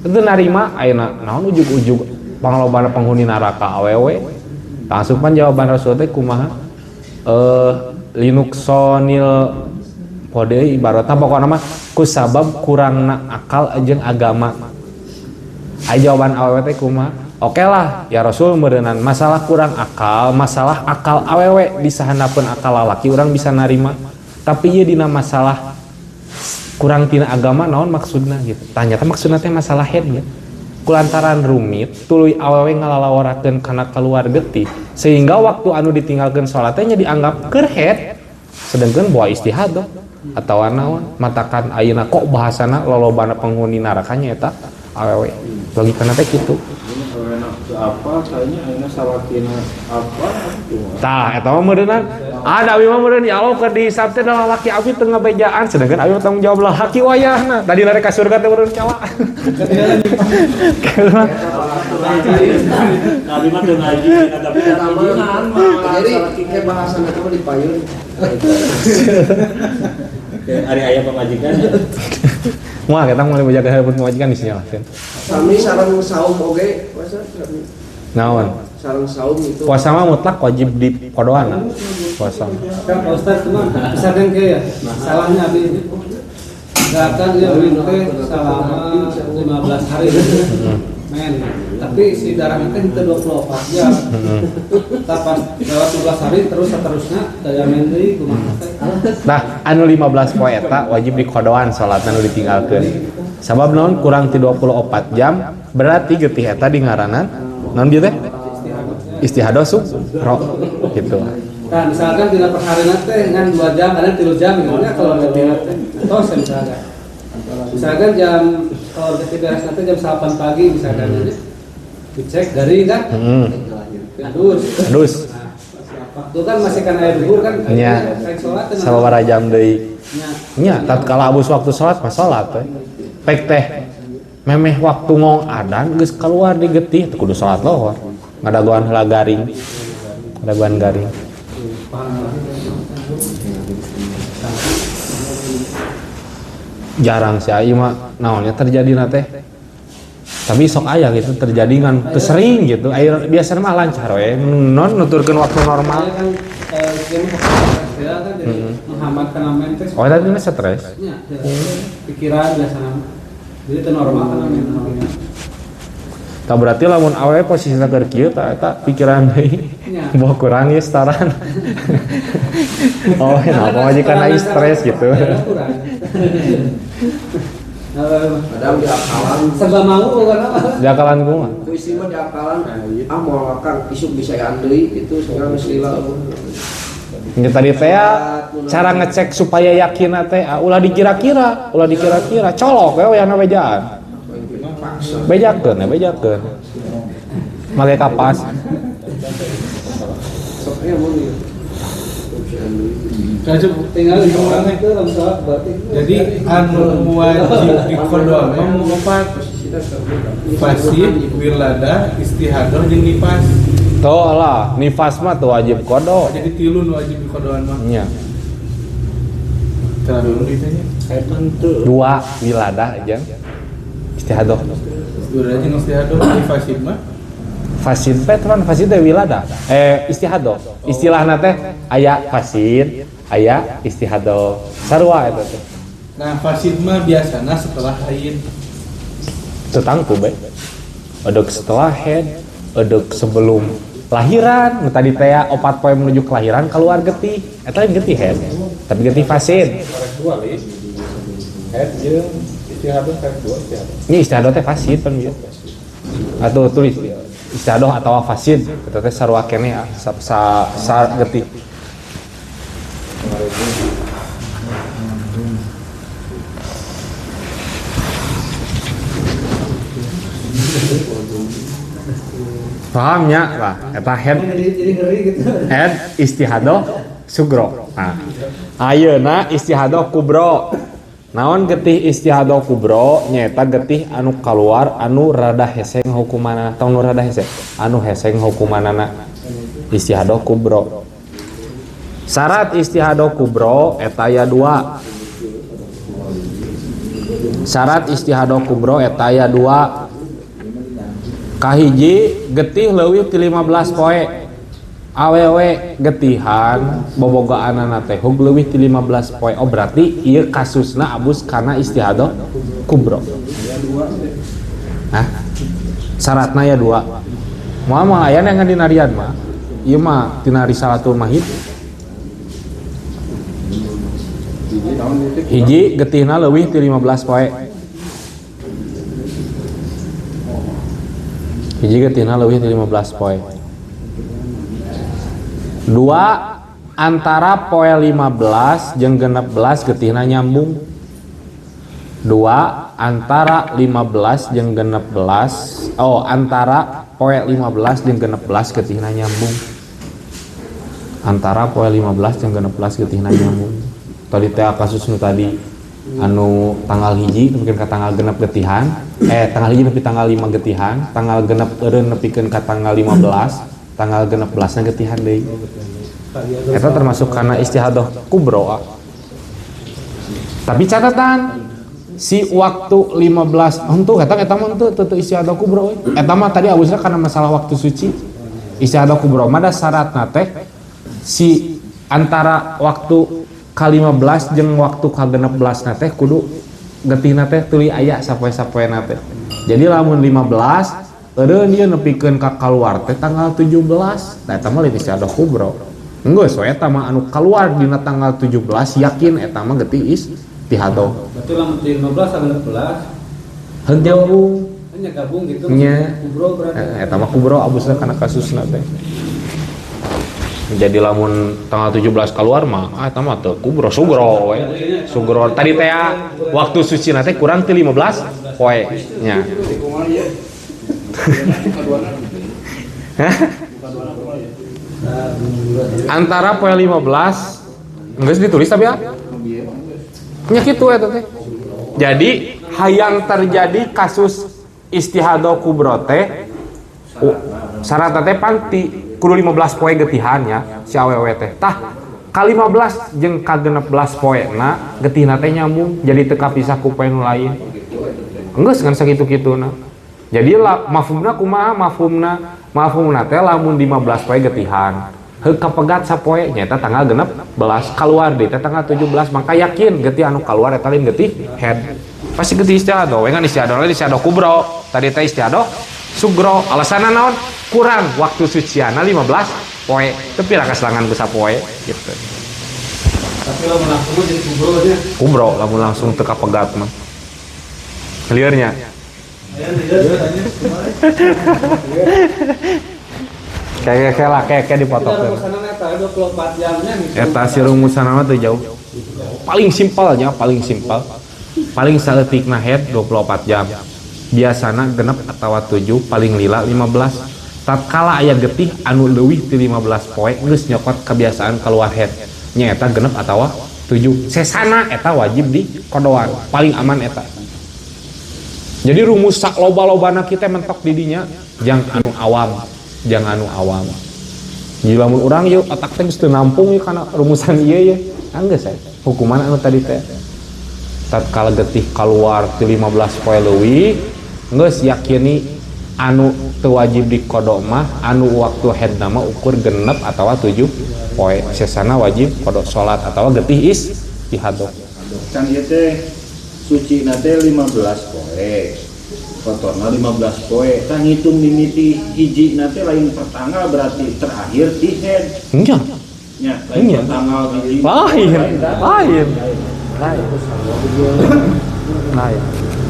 Teu narima ayeuna naon ujug-ujug panglolobana penghuni neraka awewe. Langsung pan jawaban Rasul teh kumaha? Linuksonil kode ibaratna pokokna mah kusabab kurangna akal jeung agama. Ai jawaban awewe teh kumaha? Oke lah ya Rasul meureunan masalah kurang akal, masalah akal awewe disahandapeun akal lalaki urang bisa narima. Tapi ieu dina masalah kurang tina agama naon maksudna gitu. Tanya teh maksudna teh masalah head gitu. Kulantaran rumit tuluy awewe ngalalaworakeun kana keluar getih sehingga waktu anu ditinggalkeun salat teh nya dianggap keur head sedangkan boa istihadah atawa naon matakan ayeuna kok bahasana lolobana penghuni narakanya eta awewe logikana teh kitu. Apa kayaknya ayeuna salakina apa atuh. Tah eta mah meureunnan ada abi mah meureun ya Allah keur dihisab teh lalaki abi teu ngabejaan sedangkan abi tanggung jawab lalaki wayahna tadi lari ka surga teh meureun nyawa. Abi mah teu ngaji tapi izinan mah. Jadi kayak bahasan eta mah dipayun. Ari aya pamajikan. Moal kita mulai menjaga pamajikan di sini lah. Sami sareng saum oge puasa sami. Naon? Sareng saum itu. Puasa mah mutlak wajib di kodoan. Puasa. Kan Pak Ustaz cuma misalkan ke ya, salahnya abi. Misalkan dia teh selama 15 hari. Men, tapi si darah teh henteu 24 jam. Tah pas lewat 12 hari terus seterusnya daya men deui kumaha teh. Nah, anu 15 poe eta wajib dikodoan salatna nu ditinggalkeun. Sabab naon kurang ti 24 jam berarti getih eta di ngaranan naon dieu teh? Istihadah sugro gitu. Nah, misalkan dina perharina teh ngan 2 jam, ada 3 jam gitu nya kalau getihna teh. Tos misalkan. Misalkan jam kalau getih beres nanti jam 8 pagi misalkan dicek garing kan? Adus. Adus. Nah, waktu kan masih kan air duhur kan? Nya. Salat sababaraha jam deui. Nya, tatkala abus waktu salat mah salat we. Pek teh memeh waktu ngong adan geus keluar di getih teu kudu salat lohor. Ngadagoan heula garing. Ngadagoan garing. Jarang sih ieu mah naonnya terjadi teh. Tapi sok aya gitu terjadi ngan teu sering gitu. Air biasana mah lancar we non nuturkeun waktu normal. Kan kan jadi menghambat kana teh. Oh, eta mah stres. Nya, pikiran biasana. Jadi teu normal kana mentalnya. Tah berarti lamun awewe posisina keur kieu tah eta pikiran deui. Boh kurang ieu setaran. Oh, kenapa majikan aing stres gitu. Kadang di akalan. Serba mau bukan apa? Di akalan kumaha? Ku istri mah di akalan, ah moal akang isuk bisa deui itu sekarang geus lila. Ini tadi teh cara ngecek supaya yakin teh ulah dikira-kira, colok we wayahna bejaan. Bejakeun ya, bejakeun. Make kapas. Jadi anu wajib diqodo mah opat. Fasid, wiladah, istihadah jeung nifas. Tuh lah, nifas mah tuh wajib kodo. Jadi tilu nu wajib dikodoan mah. Nya. Terlalu ditanya. Dua wiladah jeung istihadah. Dua jeung istihadah, fasid mah. Fasid teh teman fasid teh wiladah. Istihadah. Istilahna teh aya fasid, aya istihadah. Sarua eta teh. Nah, fasid mah biasana setelah haid. Teu tangtu bae. Edek setelah haid, edek sebelum lahiran, nu tadi teh 4 poe menuju kelahiran keluar getih. Eta lain getih haid, tapi getih fasid. Dua li. Haid jeung istihadah kan dua istihadah. Ini istihadah teh fasid pan ieu. Atuh tulis istihadah atawa fasid eta teh sarua keneh sa getih. Paham nya lah eta head head istihadah sugro. Nah, ayeuna istihadah kubro. Naon getih istihadah kubro nyaeta getih anu kaluar anu rada heseng hukumanana, tong nu rada heseng, anu heseng hukumanana istihadah kubro. Syarat istihadah kubro eta aya dua. Syarat istihadah kubro eta aya dua. Kahiji getih leuwih ti 15 poe. Awewe getihan bobogaanana teh hug leuwih ti 15 poe. Oh berarti ieu kasusna abus kana istihadah kubro. Hah? Syaratna ya dua. Moal moal aya ngan dina rian mah. Ieu mah tina risalatul mahid. Hiji getihna leuwih ti 15 poe. Hiji getihna leuwih ti 15 poe. Dua, antara poe 15 jeung 16 getihna nyambung. Dua, antara 15 jeung 16, oh antara poe 15 jeung 16 getihna nyambung. Antara poe 15 jeung 16 getihna nyambung. Tadi teh kasus nu tadi anu tanggal hiji mungkin ka tanggal genep getihan, tanggal hiji nepi tanggal 5 getihan, tanggal genep eureun nepikeun ka tanggal 15, tanggal 16-na getihan deui. Eta termasuk karena istihadah kubro. Tapi catatan si waktu 15 henteu eta eta mah henteu teu istihadah kubro. Eta mah tadi abusna karena masalah waktu suci. Istihadah kubro mah da syaratna teh si antara waktu ka-15 jeung waktu ka-16 na teh kudu getihna teh tuluy aya sapoe-sapoena teh. Jadi lamun 15 eureun ieu nepikeun ka kaluar teh tanggal 17. Nah eta mah lain istihadah kubro. Enggeus we eta mah anu kaluar dina tanggal 17 yakin eta mah getih istihadah. Berarti lamun 15 sampai 16 henteu nyambung. Hanya gabung gitu. Nya. Kubro berarti. Eta mah kubro abusna kana kasusna teh. Jadi lamun tanggal 17 keluar mah ah eta mah teu kubro sugro we. Sugro tadi teh waktu suci teh kurang ti 15 poe nya. Antara poe 15 geus ditulis tapi ya. Nya kitu eta teh. Jadi hayang terjadi kasus istihadah kubro teh syaratna teh panti kudu 15 poe getihan ya si awewe teh. Tah ka 15 jeung ka 16 poena getihna teh nyambung jadi teu kapisah ku poe nu lain. Geus ngan sakitu-kituna. Jadi la mafhumna kumaha mafhumna? Mafhumna teh lamun 15 poe getihan. Heuh kapegat sapoe nyaeta tanggal 16 kaluar deui teh tanggal 17 maka yakin getih anu kaluar eta lain getih head. Pasti getih istihadah we ngan istihadah lain istihadah kubro. Tadi teh istihadah sugro. Alasanna naon? Kurang waktu suciana 15 poe. Teu pira kaselangan ku sapoe gitu. Tapi lamun langsung mah jadi kubro nya. Kubro lamun langsung teu kapegat mah. Lieur nya. Kayak lah kayak dipotong. Eta 24 jamnya gitu. Eta si rumusan mah teu jauh. Paling simpelnya, paling simpel. Paling saeutikna head 24 jam. Biasana genep atawa 7, paling lila 15. Tatkala aya getih anu leuwih ti 15 poe geus nyokot kebiasaan keluar head. Nya eta genep atawa 7. Sesana eta wajib di kodoan, paling aman eta. Jadi rumus sak loba-lobana kita mentok di dinya jang anu awam, jang anu awam. Jadi lamun urang yeuh otak teh geus teu nampung yeuh kana rumusan ieu ye. Anggeus we hukuman anu tadi teh. Tatkala getih keluar ti 15 poe leuwih geus yakini anu teu wajib diqada mah anu waktu haidna mah ukur genep atawa 7 poe. Sesana wajib qada salat atawa getih istihadah. Kan ieu teh suci teh 15 poe. Kotorna 15 poe. Tah ngitung mimiti hiji teh lain per tanggal berarti terakhir di head. Nya. Nya, lain per tanggal hiji. Lain. Lain. Lain. Lain.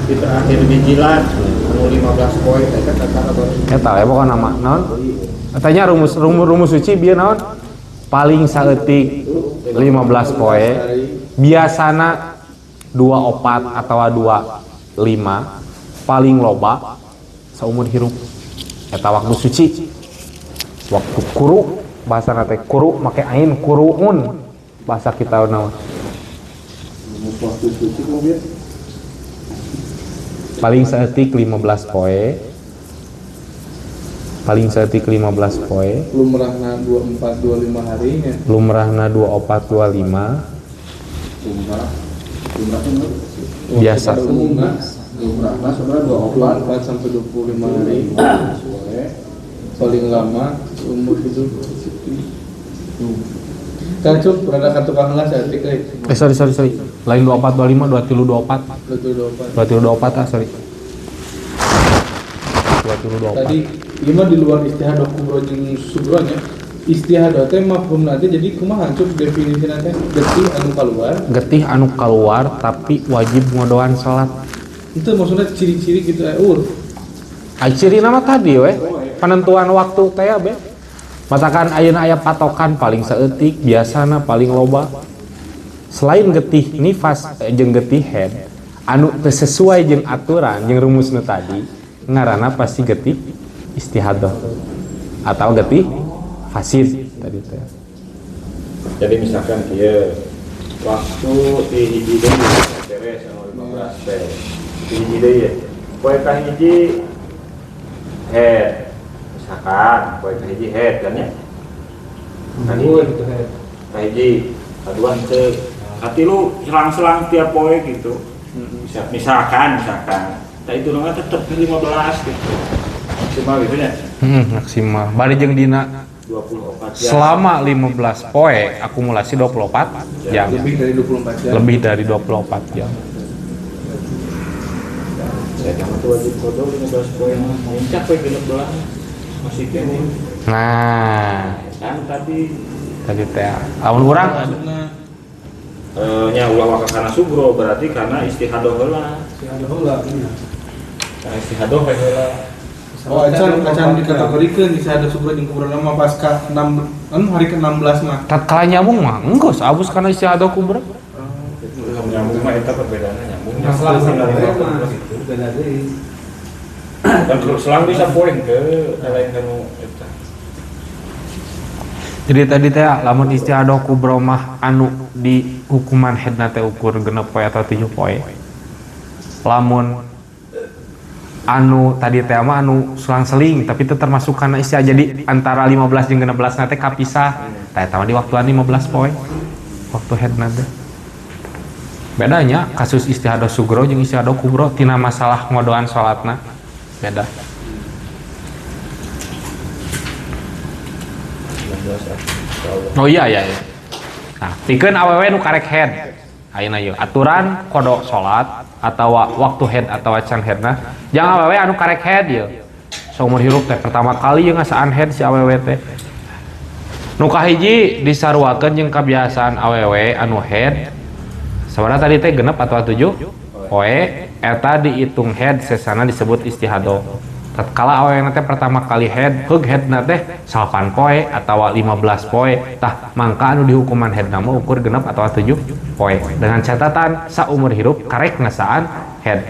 Di terakhir bijilan anu 15 poe eta kata eta we pokona mah naon? Tanya rumus rumus suci bieu naon? Paling saeutik 15 poe, biasana 24 atawa 25, paling loba saumur hirup. Eta waktu suci. Waktu kuru, bahasana teh kuru make ain kuruun bahasa kita naon? Waktu suci mobil paling saeutik 15 poe. Paling saeutik 15 poe. Lumrahna 24 25 harinya. Lumrahna 24 25. Lumrah. Lumrahna biasa. Lumrahna sebenarnya 24 sampai 25 hari. Paling lama umur hidup. Kan cuk rada ka tukang heula saeutik euy. Sorry. Lain 24 25 23 24. 23 24 ah sorry. 23 24. Tadi ieu mah di luar istihadah kubro jeung sugro nya. Istihadah teh mafhumna teh jadi kumaha cuk definisina teh getih anu kaluar. Getih anu kaluar tapi wajib ngodoan salat. Itu maksudnya ciri-ciri gitu eur. Ai ciri nama tadi we. Penentuan waktu teh be. Matakan ayeuna aya patokan paling saeutik biasana paling loba. Selain getih nifas jeung getih head anu teu sesuai jeung aturan jeung rumusna tadi ngaranna pasti getih istihadah atau getih fasid tadi teh. Jadi misalkan kieu waktu di hiji deui beres anu 15 teh. Di hiji deui ye. Poe kahiji head. Misalkan poe kahiji head kan ya. Kahiji, kadua henteu. Katilu selang-selang tiap poe gitu. Misalkan. Tah itu mah tetep 15 gitu. Maksimal gitu nya. Maksimal. Bari jeung dina 24 jam. Selama 15 poe akumulasi 24 jam. Lebih dari 24 jam. Lebih dari 24 jam. Saya kamu tuh wajib qada 15 poe mah. Muncak poe 16 masih kene. Nah, kan tadi teh lamun urang nya ulah waka kana sugro berarti karena istihadah heula. Istihadah heula nya. Karena istihadah heula. Oh, acan dikategorikeun istihadah sugro jeung kubro mah pasca 6 kan hari ke-16 mah. Tatkala nyambung mah enggeus abus kana istihadah kubro. Nyambung mah eta perbedaanna nyambung. Selang mah beda deui. Dan selang bisa poin ke lain kanu eta. Jadi tadi teh lamun istihadah kubro mah anu di hukuman haidna teh ukur 6 poe atau 7 poe. Lamun anu tadi teh mah anu selang-seling tapi itu termasuk karena istihadah, jadi antara 15 jeung 16 na teh kapisah. Tah eta mah di waktuan 15 poe waktu haidna teh. Bedanya kasus istihadah sugro jeung istihadah kubro tina masalah ngodoan salatna beda. Oh iya iya. Nah, pikeun awewe nu karek haid. Ayeuna ieu aturan qada salat atawa waktu haid atawa can haidna. Jang awewe anu karek haid ieu. Saumur hirup teh pertama kali ieu ngasaan haid si awewe teh. Nu kahiji disaruakeun jeung kabiasaan awewe anu haid. Sabaraha tadi teh 6 atawa 7 poe eta dihitung haid sesana disebut istihadah. Tatkala awewe teh pertama kali haid, heug haidna teh 8 poe atawa 15 poe. Tah mangka anu dihukuman haidna mah ukur 6 atawa 7 poe. Dengan catatan saumur hirup karek ngasaan haid.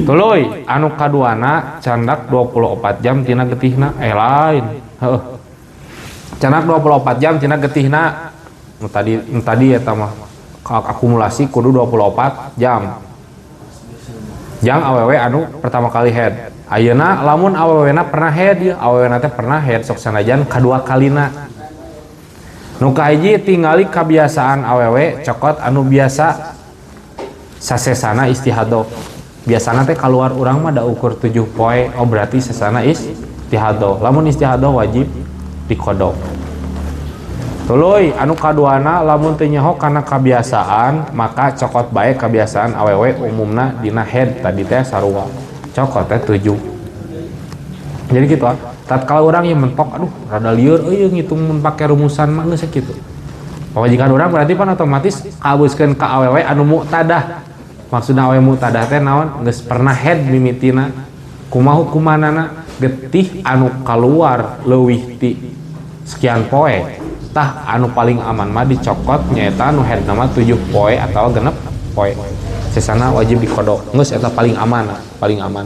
Tuluy anu kaduana candak 24 jam tina getihna lain. Heuh. Candak 24 jam tina getihna. Nu tadi eta mah akumulasi kudu 24 jam. Jang awewe anu pertama kali haid. Ayeuna lamun awewena pernah haid ieu, awewena teh pernah haid sok sanajan kadua kalina. Nu kahiji tingali kabiasaan awewe cokot anu biasa sasesana istihadah. Biasana teh kaluar urang mah da ukur 7 poe, oh berarti sesana istihadah. Lamun istihadah wajib diqada. Tuluy anu kaduana lamun teu nyaho kana kabiasaan maka cokot bae kabiasaan awewe umumna dina haid tadi teh sarua. Cokot teh 7. Jadi gitu ah. Tatkala urang yang mentok aduh rada lieur euy ngitung mun pake rumusan mah geus sakitu. Pamajikan urang berarti pan otomatis kabeuskeun ka awewe anu mu'tadah. Maksudna awewe mu'tadah teh naon? Geus pernah haid mimitina. Kumaha hukumanana? Getih anu kaluar leuwih ti sekian poe. Tah anu paling aman mah dicokot nyaeta anu haidna mah 7 poe atawa 6 poe. Sesana wajib dikodok. Geus eta paling aman, paling aman.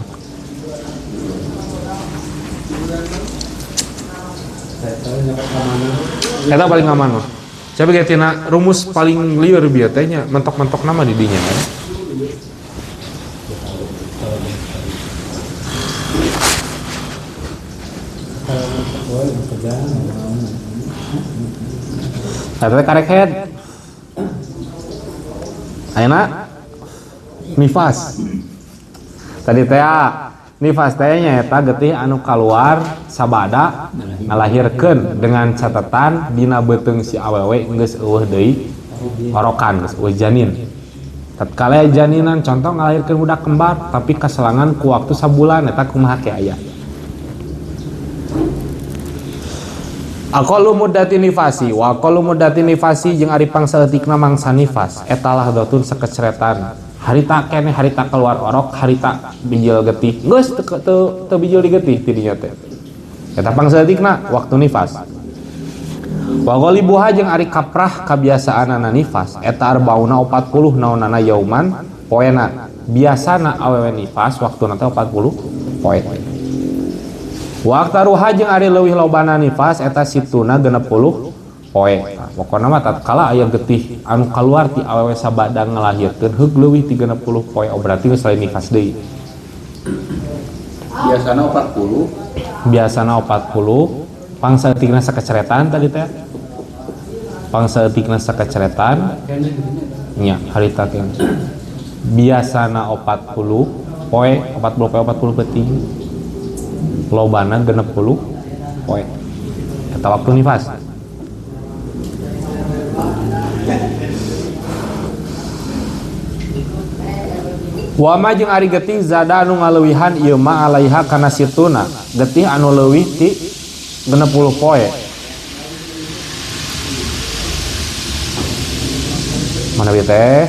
Eta paling aman mah. Coba ge tina rumus paling lieur bieu teh nya mentok-mentok nama di dinya. Eta karek head. Ayeuna nifas. Tadi teh nifas teh nyaeta getih anu kaluar sabada ngalahirkeun dengan catatan dina beuteung si awewe geus eueuh deui orokan geus eueuh janin. Tatkala janinan contoh ngalahirkeun budak kembar tapi kaselangan ku waktu sabulan eta kumaha ke aya. Aqallu muddati nifasi wa aqallu muddati nifasi jeung ari pangsaeutikna mangsa nifas eta lahdhatun sakeceretan. Harita keneh harita keluar orok harita bijil getih geus teu bijil di getih ti dinya teh. Eta pangsaeutikna waktu nifas. Wa ghalibuha jeung ari kaprah kabiasaanana nifas eta arbauna 40 naonana yauman poena. Biasana awewe nifas waktuna teh 40 poe. Wa aktaruha jeung ari leuwih lobana nifas eta situna 60 poe. Nah, pokona mah tatkala aya getih anu kaluar ti awewe sabada ngalahirkeun heug leuwih ti 60 poe, oh berarti geus lain nifas deui. Biasana 40. Biasana 40, pangsaeutikna sakeceretan tadi teh. Pangsaeutikna sakeceretan nya harita teh. Biasana 40 poe, 40 poe 40 peuting. Lobana 60 poe. Eta waktu nifas. Wama jeung ari getih zada anu ngaleuwihan ieu ma alaiha kana situna getih anu leuwih ti 60 poe. Mana bieu teh?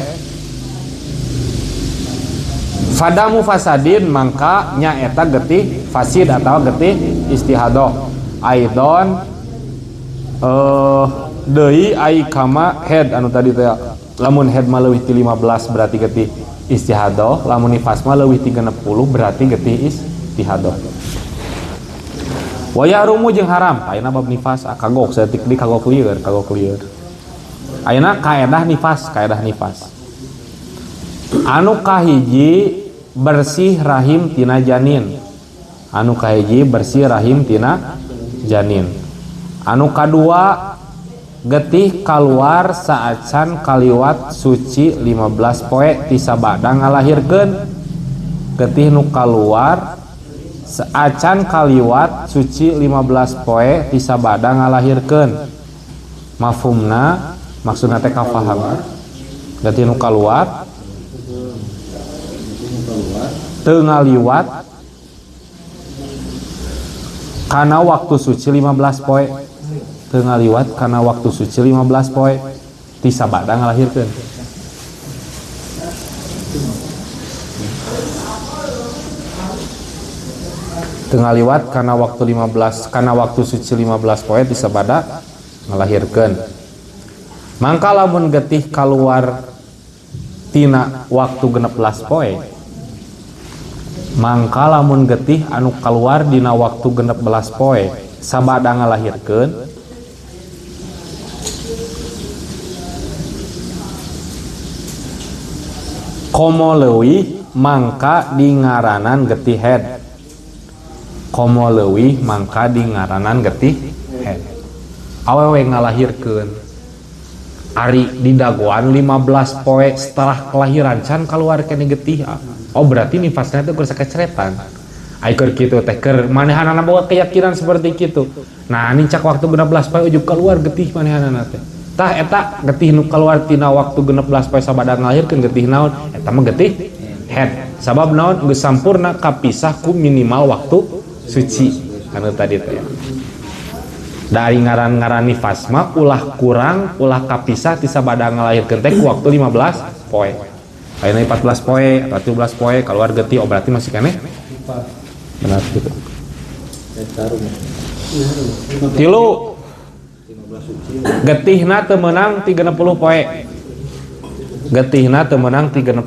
Fadamu fasadin mangka nyaeta getih fasid atau getih istihadah. Aidon deui ai kama head anu tadi teh lamun head mah leuwih ti 15 berarti getih istihadah, lamun nifas mah leuwih ti 60 berarti getih istihadah. Wa yahrumu jeung haram ayeuna bab nifas kagok saeutik di kagok lieur kagok lieur. Ayeuna kaedah nifas, kaedah nifas. Anu kahiji bersih rahim tina janin. Anu kahiji bersih rahim tina janin. Anu kadua getih kaluar saacan kaliwat suci 15 poe ti sabada ngalahirkeun. Getih nu kaluar saacan kaliwat suci 15 poe ti sabada ngalahirkeun. Mafhumna maksudna teh kafaham. Getih nu kaluar teu ngaliwat kana waktu suci 15 poe. Teu ngaliwat kana waktu suci 15 poe ti sabada ngalahirkeun. Teu ngaliwat kana waktu 15 kana waktu suci 15 poe ti sabada ngalahirkeun. Mangka lamun getih kaluar tina waktu 16 poe, mangka lamun getih anu kaluar dina waktu 16 poe sabada ngalahirkeun, komo leuwih mangka dingaranan getih head. Komo leuwih mangka dingaranan getih head. Awewe ngalahirkeun ari di dagoan 15 poe setelah kelahiran can keluar kene getih. Oh berarti nifasna teh keur sakeceretan. Ai keur kitu teh keur manehanana boga keyakinan seperti kitu. Nah nincak waktu 16 poe ujug keluar getih manehanana teh. Tah eta getih nu keluar tina waktu 16 poe sabada ngalahirkeun getih naon? Eta mah getih head. Sabab naon geus sampurna kapisah ku minimal waktu suci anu tadi teh. Dari ngaran-ngaran nifas mah ulah kurang ulah kapisah ti sabada ngalahirkeun teh ku waktu 15 poe. Ayeuna 14 poe atau 13 poe keluar getih, oh berarti masih keneh benar gitu. Tilu getihna teu meunang 30 poe. Getihna teu meunang 30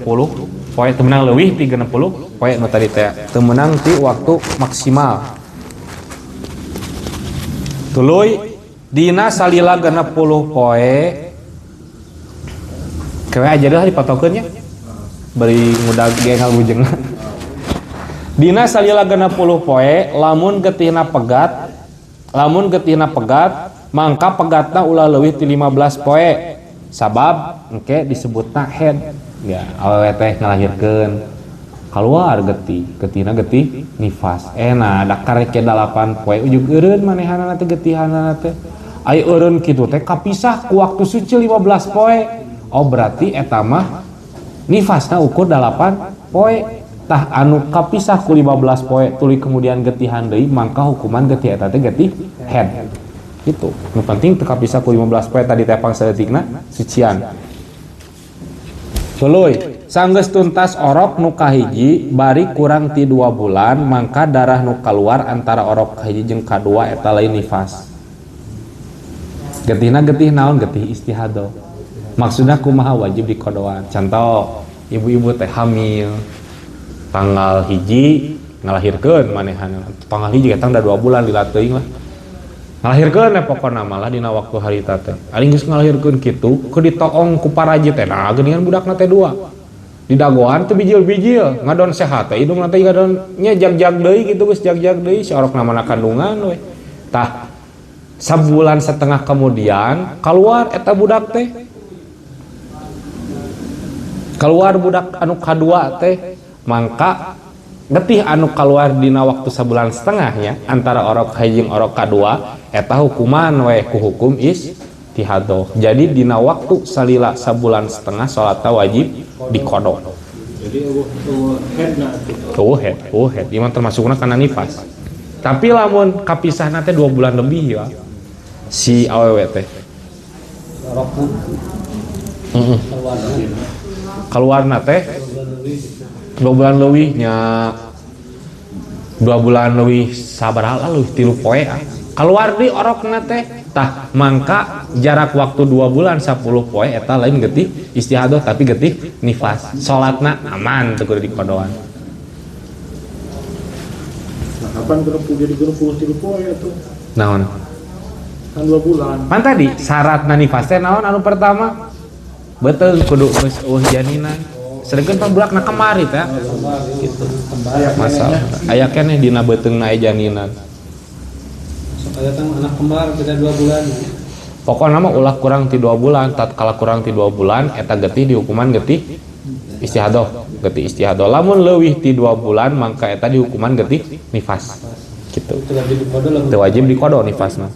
poe, teu meunang leuwih 30 poe nu tadi teh. Teu meunang ti waktu maksimal. Tuluy dina salila 60 poe kewe aja dah dipatokeun nya. Bari ngudag ge ngabujengna. Dina salila 60 poe lamun getihna pegat, lamun getihna pegat mangka pegatna ulah leuwih ti 15 poe. Sabab engke disebutna head. Ya, awewe teh ngalahirkeun kaluar getih, getihna getih nifas. Nah da karek 8 poe ujug eureun manehanana teh getihanana teh. Ai eureun kitu teh kapisah ku waktu suci 15 poe. Oh berarti eta mah nifasna ukur 8 poe. Tah anu kapisah ku 15 poe tuluy kemudian getihan deui mangka hukuman getih eta teh getih head. Gitu. Nu penting teu kapisah ku 15 poe tadi teh pangsaeutikna sucian. Tuluy sanggeus tuntas orok nu kahiji bari kurang ti 2 bulan mangka darah nu kaluar antara orok kahiji jeung kadua eta lain nifas. Getihna getih naon? Getih istihadah. Maksudna kumaha wajib dikodoan. Contoh, ibu-ibu teh hamil tanggal hiji ngalahirkeun manehana. Tanggal hiji eta udah 2 bulan lila teuing lah. Ngalahirkeun we pokona malah dina waktu harita teh. Ari geus ngalahirkeun kitu keur ditoong ku paraji teh nah geuningan budakna teh 2. Di dagoan teh bijil-bijil, ngadon sehat teh hidungna teh ngadon nya jag-jag deui kitu geus jag-jag deui si orokna mana kandungan we. Tah sabulan setengah kemudian keluar eta budak teh. Keluar budak anu kadua teh mangka getih anu keluar dina waktu sabulan setengahnya antara orok hiji jeung orok kadua eta hukuman we ku hukum istihadah. Jadi dina waktu salila sabulan setengah salatna wajib diqada. Jadi eueuh head na atuh. Eueuh head, ieu mah termasukna kana nifas. Tapi lamun kapisahna teh 2 bulan lebih ya si awewe teh. Orokna. Heeh. Keluarna teh 2 bulan leuwih nya. 2 bulan leuwih sabaraha leuwih 3 poe keluar di orokna teh tah mangka jarak waktu 2 bulan 10 poe eta lain getih istihadah tapi getih nifas salatna aman teu kudu dikodoan. Nah, kapan 60 jadi 63 poe atuh? Naon? Kan 2 bulan. Pan tadi syaratna nifas teh naon anu pertama? Betul kudu geus eueuh janinan. Sedengkeun pan bulakna kamari teh. Gitu. Masalah. Aya keneh dina beuteungna aya janinan. Sok aya kan anak kembar beda 2 bulan. Pokokna mah ulah kurang ti 2 bulan, tatkala kurang ti 2 bulan eta getih dihukuman getih istihadah, getih istihadah. Lamun leuwih ti 2 bulan mangka eta dihukuman getih nifas. Gitu. Teu wajib dikodo nifas mah.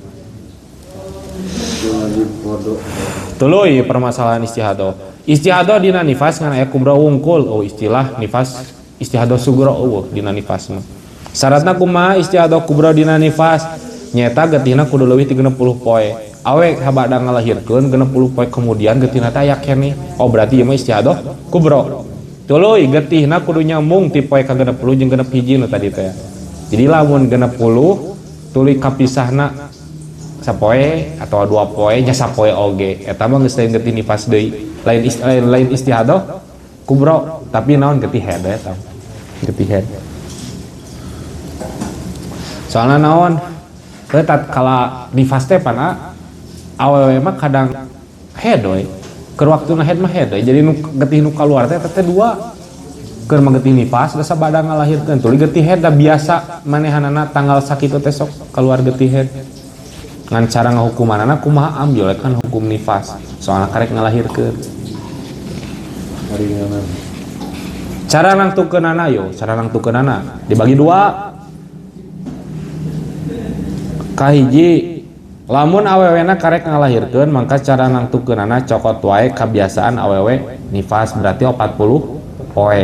Tuluy permasalahan istihadah. Istihadah dina nifas ngan aya kubra wungkul, oh istilah nifas istihadah sugro eueuh dina nifas mah. Syaratna kumaha istihadah kubra dina nifas? Nyeta getihna kudu leuwih ti 60 poe. Awe sabada ngalahirkeun 60 poe kemudian getihna teh aya keneh. Oh berarti ieu mah istihadah kubra. Tuluy getihna kudu nyambung ti poe ka 60 jeung 61 nu tadi teh. Jadi lamun 60 tuluy kapisahna sapoe atau 2 poe nya sapoe oge eta mah geus lain getih nifas deui lain istihadah kubro tapi naon getih haid eta getih haid soalna naon teu tatkala nifas teh pana awewe mah kadang haid we keur waktuna haid mah haid we jadi nu getih nu kaluar teh eta teh dua keur mah getih nifas da sabada ngalahirkeun tuluy getih haid da biasa manehanana tanggal sakitu teh sok kaluar getih haid. Ngan cara ngahukumanana kumaha ambil kan hukum nifas soalna karek ngalahirkeun. Cara nangtukeunana yo, cara nangtukeunana dibagi dua. Kahiji, lamun awewena karek ngalahirkeun mangka cara nangtukeunana cokot wae kabiasaan awewe nifas berarti 40 poe.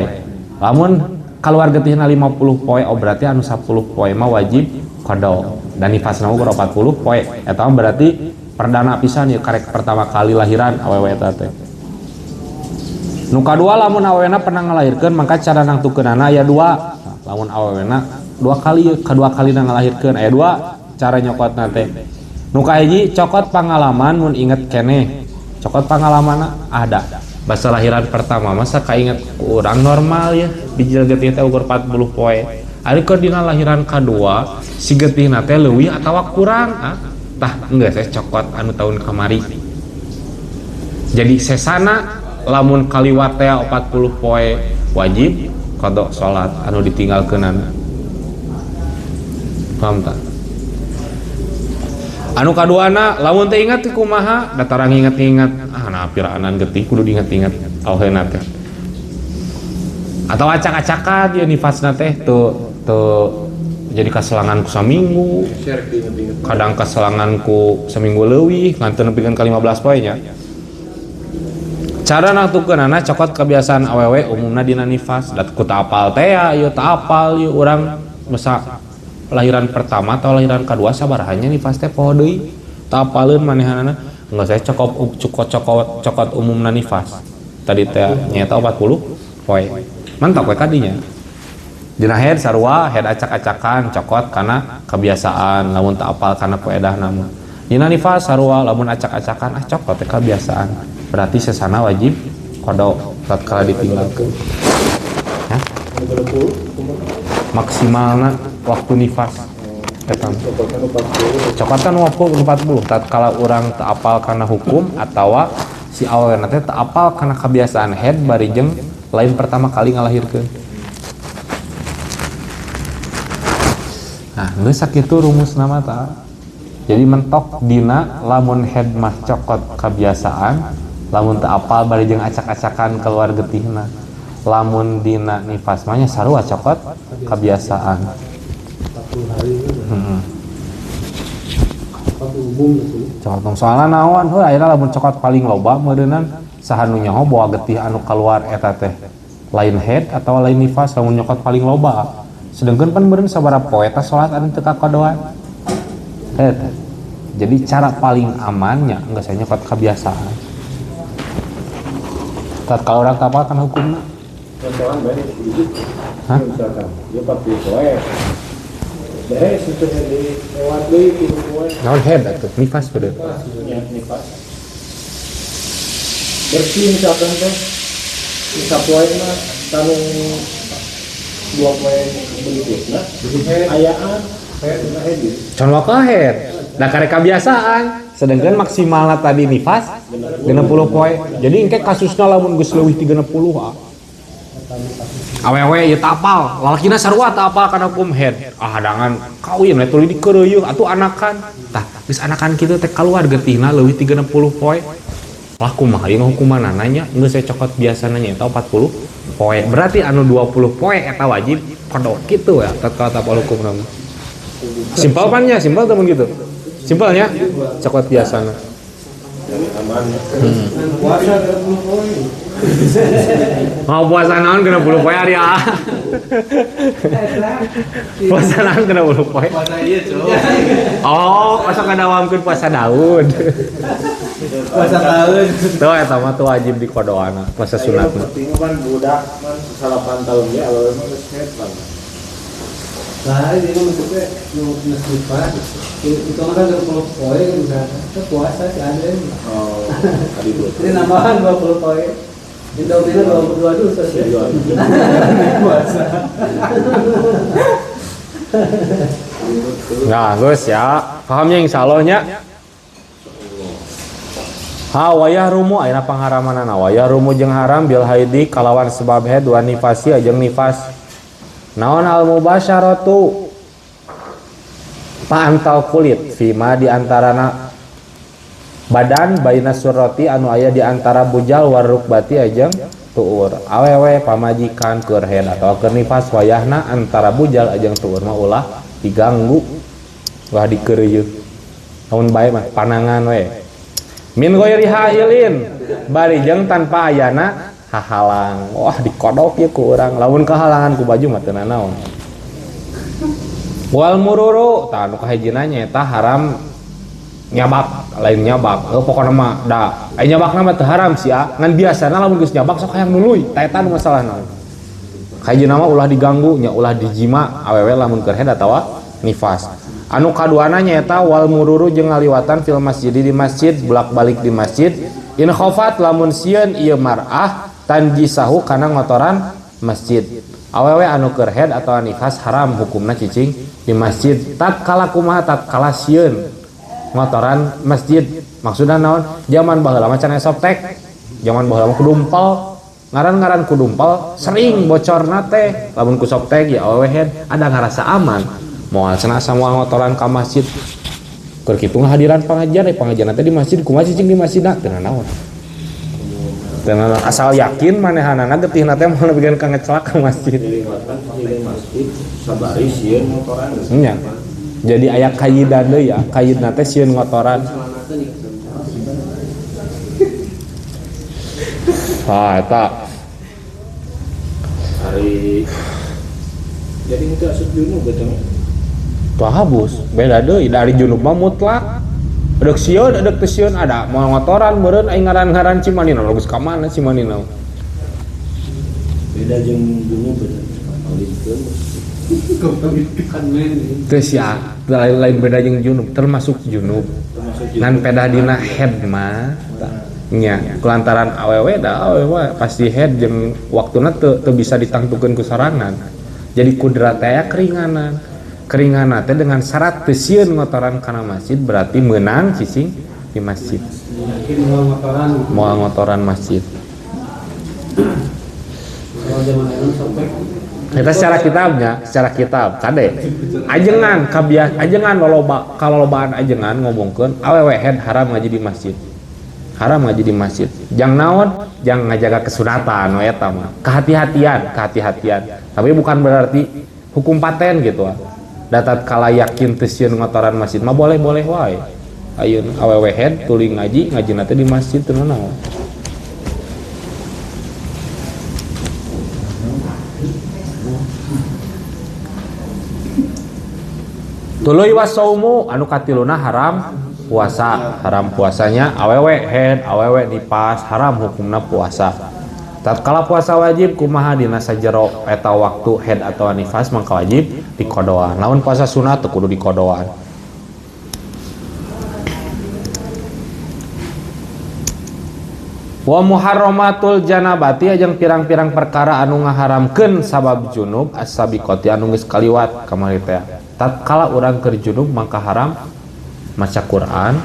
Lamun kaluar getihna 50 poe oh berarti anu 10 poe mah wajib qada. Dan nifasna ukur 40 poe eta mah berarti perdana pisan ieu karek pertama kali lahiran awewe eta teh. Nu kadua lamun awewena pernah ngalahirkeun mangka cara nangtukeunana aya dua. Nah, lamun awewena dua kali kadua kalina ngalahirkeun aya dua cara nyokotna teh. Nu kahiji cokot pangalaman mun inget keneh. Cokot pangalamanna ada. Basa lahiran pertama masa kainget urang normal ya bijil getih teh ukur 40 poe. Ari keur dina lahiran kadua si getihna teh leuwih atawa kurang ah tah geus saya cokot anu tahun kamari. Jadi sesana lamun kaliwat teh 40 poe wajib qada salat anu ditinggalkeunana. Paham tak? Anu kaduana lamun teh ingat kumaha da tarang inget-inget ah nah piraanan getih kudu diinget-inget auheuna teh. Atau acak-acakan ieu nifasna teh teu teu jadi kaselangan ku saminggu kadang kaselangan ku saminggu leuwih nganten nepikeun ka 15 poe nya. Cara nangtukeunana cokot kebiasaan awewe umumna dina nifas da ku teu apal teh ya ieu teu apal ieu urang masa lahiran pertama atau lahiran kedua sabaraha nya nifas teh poho deui teu apaleun manehanana geus saya cokot cokot cokot umumna nifas tadi teh nyaeta 40 poe mantap we kadinya. Dina head sarua head acak-acakan cokot kana kebiasaan lamun teu apal kana poedahna mah. Dina nifas sarua lamun acak-acakan ah cokot teh kebiasaan berarti sesana wajib qada tatkala ditinggalkeun. Hah? Maksimalna waktu nifas eta cokotan 40 tatkala urang teu apal kana hukum atawa si awewena teh teu apal kana kebiasaan head bari jeung lain pertama kali ngalahirkeun. Nah, geus sakitu rumusna mah ta. Jadi mentok dina lamun head mah cokot kebiasaan, lamun teu apal bari jeung acak-acakan keluar getihna. Lamun dina nifas mah nya sarua cokot kebiasaan. 40 hari itu. Heeh. Cokot umum gitu. Cokot umum soalna naon heuh ayeuna lamun cokot paling loba meureunnan saha nu nyaho bawa getih anu kaluar eta teh lain head atau lain nifas lamun nyokot paling loba. Sedengkeun pan meureun sabaraha poe eta salat anu teu kakodoan. Eta. Jadi cara paling amannya geus aya nyokot kebiasaan. Tatkala urang teu apal kana hukumna. Contohan bae hiji. Hah? Misalkan dia 40 poe. Beres itu di lewat deui tilu poe. Naon head atuh nifas beureum. Nya nifas. Bersih misalkan teh sapoe mah tanu 2 poe berikutna ayaan head head. Can waka head. Da karek kabiasaan. Sedangkan maksimalna tadi nifas 60 poe. Jadi engke kasusna lamun geus leuwih 30 ah. Awewe ieu teu apal, lalakina sarua teu apal kana hukum head. Ah hadangan kawin we tuluy dikeureuyeung atuh anakan. Tah geus anakan kitu teh kaluar getihna leuwih 30 poe. Lah kumaha ieu hukumanana nya geus we cokot biasana nya eta 40 poe. Berarti anu 20 poe eta wajib kodok kitu ya tatkala tapal hukumna mah. Simpel pan nya, simpel temen gitu. Simpelnya cokot biasana. Puasa 30 poe. Mau puasa naon 60 poe ari ah. Puasa naon 60 poe. Puasa ieu, Cuk. Oh, asa ngadawamkeun puasa Daud. Puasa tahun. Tuh eta mah tuh wajib dikodoana, puasa sunat mah. Penting kan budak man 8 tahun ge awewe mah geus head pan. Lah ini maksudnya nu geus nifas itu mah kan 20 poe kan misalnya. Itu puasa sih ada. Oh, kali dua. Jadi nambahan 20 poe. Indomie-nya 22 dosa sih. Puasa. Nah, geus ya. Pahamnya insyaallah nya. Ha wayah rumu ayeuna pangharamanana wayah rumu jeung haram bil haidi kalawan sebab haid wa nifasi jeung nifas. Naon al mubasyaratu paantal kulit fima di antarana badan baina surrati anu aya di antara bujal warukbati jeung tuur. Awewe pamajikan keur haid atawa keur nifas wayahna antara bujal jeung tuur mah ulah diganggu, ulah dikeureuyeung. Lamun bae mah panangan we. Min ghairi hailin bari jeung tanpa ayana hahalang. Wah dikodok ieu ku urang. Lamun kahalangan ku baju mah teu nanaon. Wal mururu tah anu kahijina nyaeta haram nyabak, lain nyabak. Heuh pokona mah da. Ai nyabakna mah teu haram sia, ngan biasana lamun geus nyabak sok hayang nuluy. Tah eta nu masalahna. Kahijina mah ulah diganggu nya ulah dijima awewe lamun keur haid atawa nifas. Anu kaduana nyaeta wal mururu jeung ngaliwatan fil masjid di masjid bolak-balik di masjid in khafat lamun sieun ieu mar'ah tanjisahu kana ngotoran masjid. Awewe anu keur haid atawa nifas haram hukumna cicing di masjid tatkala kumaha tatkala sieun ngotoran masjid. Maksudna naon? Zaman baheula mah can aya softek. Zaman baheula mah kudumpal. Ngaran-ngaran kudumpal sering bocorna teh. Lamun ku softek ya awewe haid ada ngarasa aman. Moal cenah samoal ngotoran ka masjid. Keur kitu ngahadiran pangajian, pangajian teh di masjid kumaha cicing di masjidna teu nanaon. Teu nanaon asal yakin manehanana getihna teh moal nepikeun ka ngecelak ka masjid. Masjid sabari sieun ngotoran. Nya. Jadi aya kayidan deui ya, kayidna teh sieun ngotoran. Ah eta. Ari jadi itu asup junub betul. Habus beda deui dari junub mah mutlak. Edek sieun edek teu sieun ada moal ngotoran meureun aing ngaran-ngaran Cimanina geus ka mana Cimanina. Beda jeung junub bener. Kan men. Teu sia lain beda jeung junub termasuk junub. Ngan pedah dina head mah nya kulantaran awewe da awewe pasti head jeung waktuna teu bisa ditangtukeun ku sorangan. Jadi kudrat teh aya keringanan. Keringanan teh dengan syarat teu sieun ngotoran kana masjid berarti meunang cicing di masjid. Yakin moal ngotoran. Moal ngotoran masjid. Kalau zaman ayeuna sampai Kita secara kitabnya, secara kitab kade. Ajengan kabias, ajengan loloba kalolobaan ajengan ngomongkeun awewe head haram ngaji di masjid. Haram ngaji di masjid. Jang naon? Jang ngajaga kesunatan we eta mah. Kehati-hatian, kehati-hatian. Tapi bukan berarti hukum paten gitu ah. Datat kala yakin teu sieun ngotoran masjid mah boleh-boleh wae. Ayeuna awewe head tuluy ngaji, ngajina teh di masjid teu naon. Tuluy wasaumu anu katiluna haram puasa, haram puasanya awewe head, awewe nifas, haram hukumna puasa. Tatkala puasa wajib kumaha dina sajero eta waktu haid atau nifas mangka wajib dikodoan. Lamun puasa sunat teu kudu dikodoan. Wa muharramatul janabati jeung pirang-pirang perkara anu ngaharamkeun sabab junub as-sabiqati anu geus kaliwat kamari teh. Tatkala urang keur junub mangka haram maca Quran,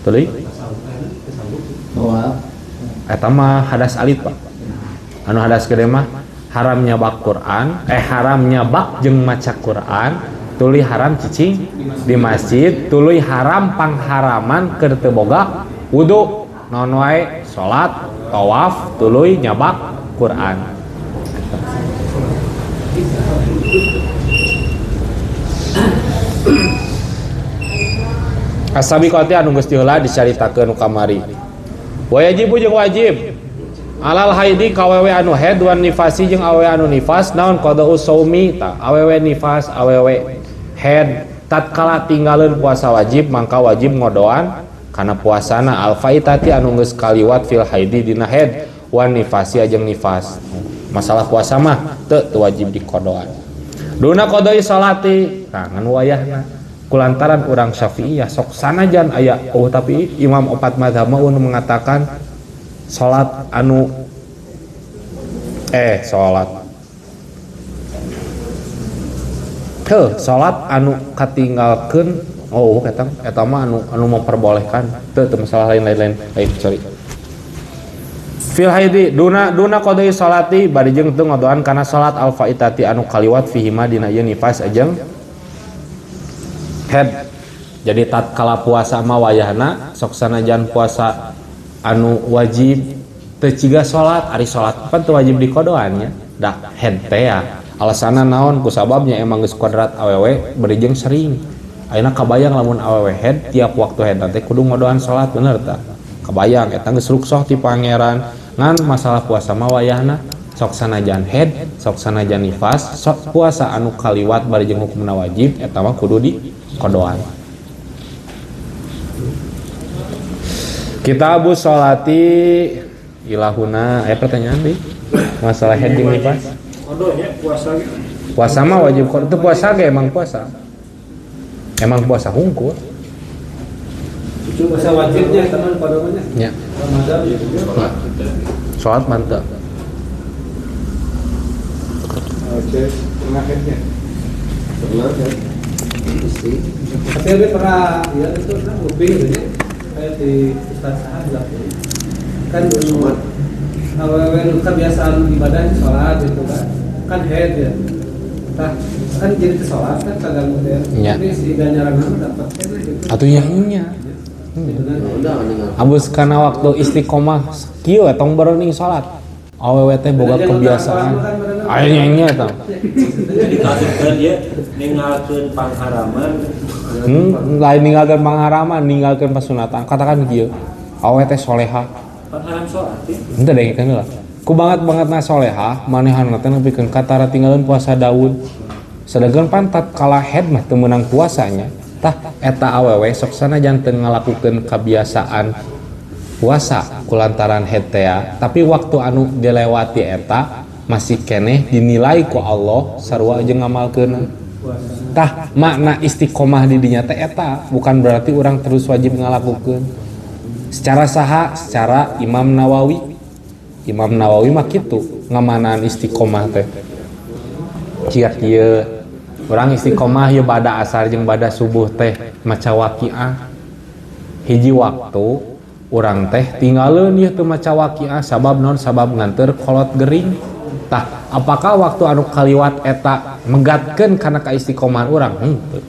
tuluy eta mah hadas alit Pak. Anu hadas gede mah haram nyabak Quran, haram nyabak jeung maca Quran, tuluy haram cicing di masjid, tuluy haram pangharaman keur teu boga wudu. Naon wae salat, tawaf, tuluy nyabak Quran. As-sabiqati anu geus diheula dicaritakeun nu kamari. Wajibu jeung wajib alal haidi ka awewe anu haid wan nifasi jeung awewe anu nifas naon qada'u saumi ta awewe nifas awewe haid tatkala tinggaleun puasa wajib mangka wajib ngodoan kana puasana alfaitati anu geus kaliwat fil haidi dina haid wan nifasi jeung nifas. Masalah puasa mah teu wajib dikodoan. Duna qada'i salati tah ngan wayahna kulantaran urang Syafi'iyah sok sanajan aya oh tapi imam opat mazhab mah mengatakan salat anu salat heuh salat anu katinggalkeun oh eta mah anu memperbolehkan teu masalah lain sorry fil haidi duna qadai salati bari jeung teu ngodoan kana salat al faitati anu kaliwat fihi ma dina ieu nifas jeung haid. Jadi tatkala puasa mah wayahna sok sanajan puasa anu wajib teu ciga salat, ari salat pan teu wajib dikodoan nya da haid teh ya. Alasanna naon ku sababnya emang geus kodrat awewe bari jeung sering. Ayeuna kabayang lamun awewe haid tiap waktu haid teh kudu ngodoan salat bener tah. Kabayang eta geus ruksoh ti pangeran. Ngan masalah puasa mah wayahna sok sanajan haid, sok sanajan nifas, sok puasa anu kaliwat bari jeung hukumna wajib eta mah kudu dikodoan. Kitabu sholati ilahuna aya pertanyaan deui masalah haid jeung nifas? Kodonya puasa gitu. Puasa mah wajib kodo. Itu puasa ge emang puasa. Emang puasa hungkul. Puasa wajibnya teman kodonya. Ya. Ramadan. Salat mantap. Oke, pernah haidnya? Pernah kan? Istri. Tapi dia pernah ya itu pernah nguping gitu ya. Kayak di Ustaz Sahab lah. Kan dulu awewe nu kebiasaan ibadahnya sholat gitu kan. Kan haid ya. Tah kan jadi ke sholat kan kaganggu teh. Tapi si ganjaran mah dapat keneh gitu. Atuh nya nya. Abus kana waktu istiqomah kieu tong berening salat. Awewe teh boga kebiasaan. Aya nya eta. Jadi kasupkeun ieu ninggalkeun pangharaman. Lain ninggalkeun pangharaman, ninggalkeun pasunatan. Katakan kieu. Awewe teh soleha. Pangharam salat teh. Henteu dengekeun heula. Ku banget-bangetna soleha, manehanna teh nepikeun ka tara tinggalkeun puasa Daud. Sedangkan pantat kala haid mah teu meunang puasanya. Tah eta awewe sok sanajan teu ngalakukeun kabiasaan puasa kulantaran haid teh, tapi waktu anu dilewati eta masih keneh dinilai ku Allah sarua jeung ngamalkeun. Tah makna istiqomah di dinya teh eta bukan berarti urang terus wajib ngalakukeun. Secara saha? Secara Imam Nawawi. Imam Nawawi mah kitu ngamanaan istiqomah teh. Ciga kieu urang istiqomah ieu bada asar jeung bada subuh teh maca waqiah. Hiji waktu urang teh tinggaleun ieu teu maca waqiah sabab naon? Sabab nganteur kolot gering. Tah, apakah waktu anu kaliwat eta megatkeun kana kaistiqomahan urang? Henteu.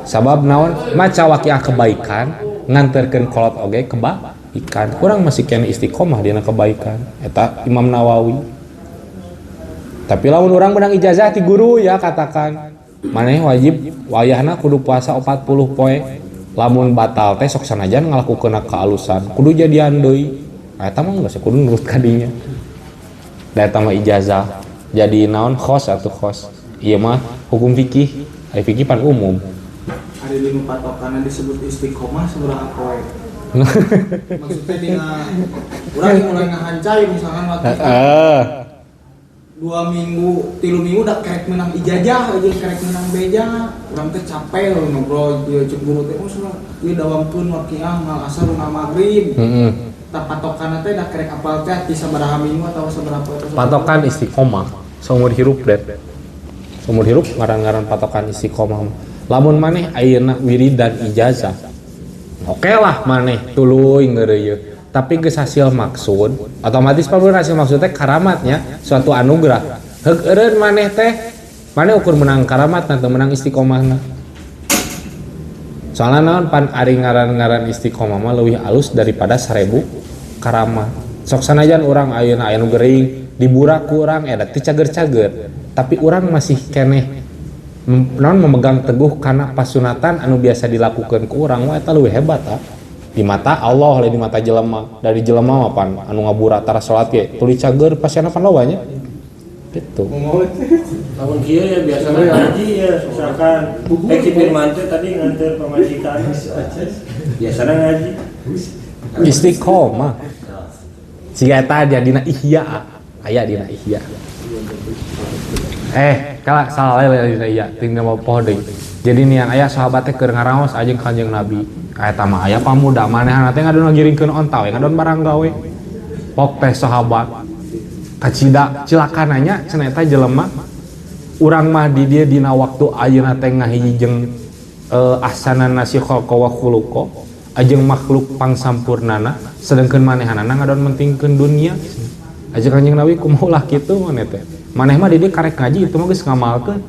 Sabab naon? Maca waqiah kebaikan nganterkeun kolot oge kebaikan. Urang masih keneh istiqomah dina kebaikan. Eta Imam Nawawi. Tapi lamun urang menang ijazah ti guru ya katakan maneh wajib wayahna kudu puasa 40 poe. Lamun batal teh sok sanajan ngalakukeunna kaalusan kudu jadian deui. Eta mah geus kudu nurut ka dinya. Da eta mah ijazah. Jadi naon khos atuh khos. Ieu mah hukum fikih. Ari fikih pan umum. Ari lima patokanna disebut istiqomah sabaraha poe? Maksudnya dina urang mulai ngahancai misalkan waktu 2 minggu, 3 minggu udah kerek menang ijazah aja, kerek menang beja. Urang teh capek loh ngobrol dia cek guru teh, oh salah, ieu dawamkeun waqiah ngal asar na maghrib. Heeh. Tah patokanna teh da kerek apal teh ti sabaraha minggu atau sabaraha poe. Patokan istiqomah seumur hirup det. Seumur hirup ngaran-ngaran patokan istiqomah. Lamun maneh ayeuna wiridan ijazah. Oke lah maneh tuluy ngeureuyeuh. Tapi geus hasil maksud, otomatis pabeureun hasil maksud teh karamatnya suatu anugerah. Heug eureun maneh teh, maneh ukur menang karamat teu menang istiqomahna. Soalna naon pan ari ngaran-ngaran istiqomah mah leuwih alus daripada 1000 karamat. Sok sanajan urang ayeuna aya nu gering, diburak ku urang eta teu cager-cager, tapi urang masih keneh naon memegang teguh kana pasunatan anu biasa dilakukeun ku urang mah eta leuwih hebat ah. Di mata Allah lain di mata jelema. Dari jelema mah pan anu ngabura tara salat ge tuluy cager pasiana pan loba nya. Gitu. Lamun kieu ya biasana ngaji ya misalkan si Firman teh tadi nganter pamajikan. Biasana ngaji. Istiqomah. Siga eta dia dina Ihya. Aya dina Ihya. Kala salah lain dina Ihya ting mau poho deui. Jadi nian aya sahabat teh keur ngaraos ajeung Kanjeng Nabi. Eta mah aya pamuda manehna teh ngadon ngagiringkeun onta we ngadon barang gawe. Pok teh sahabat kacida cilakananya cenah eta jelema urang mah di dieu dina waktu ayeuna teh ngahiji jeung ahsanan nasi khalqa wa khuluqa ajeng makhluk pangsampurnana sedengkeun manehanana ngadon mentingkeun dunia. Aja Kanjeng Nabi kumaha ulah kitu maneh teh. Maneh mah di dieu karek ngaji itu mah geus ngamalkeun.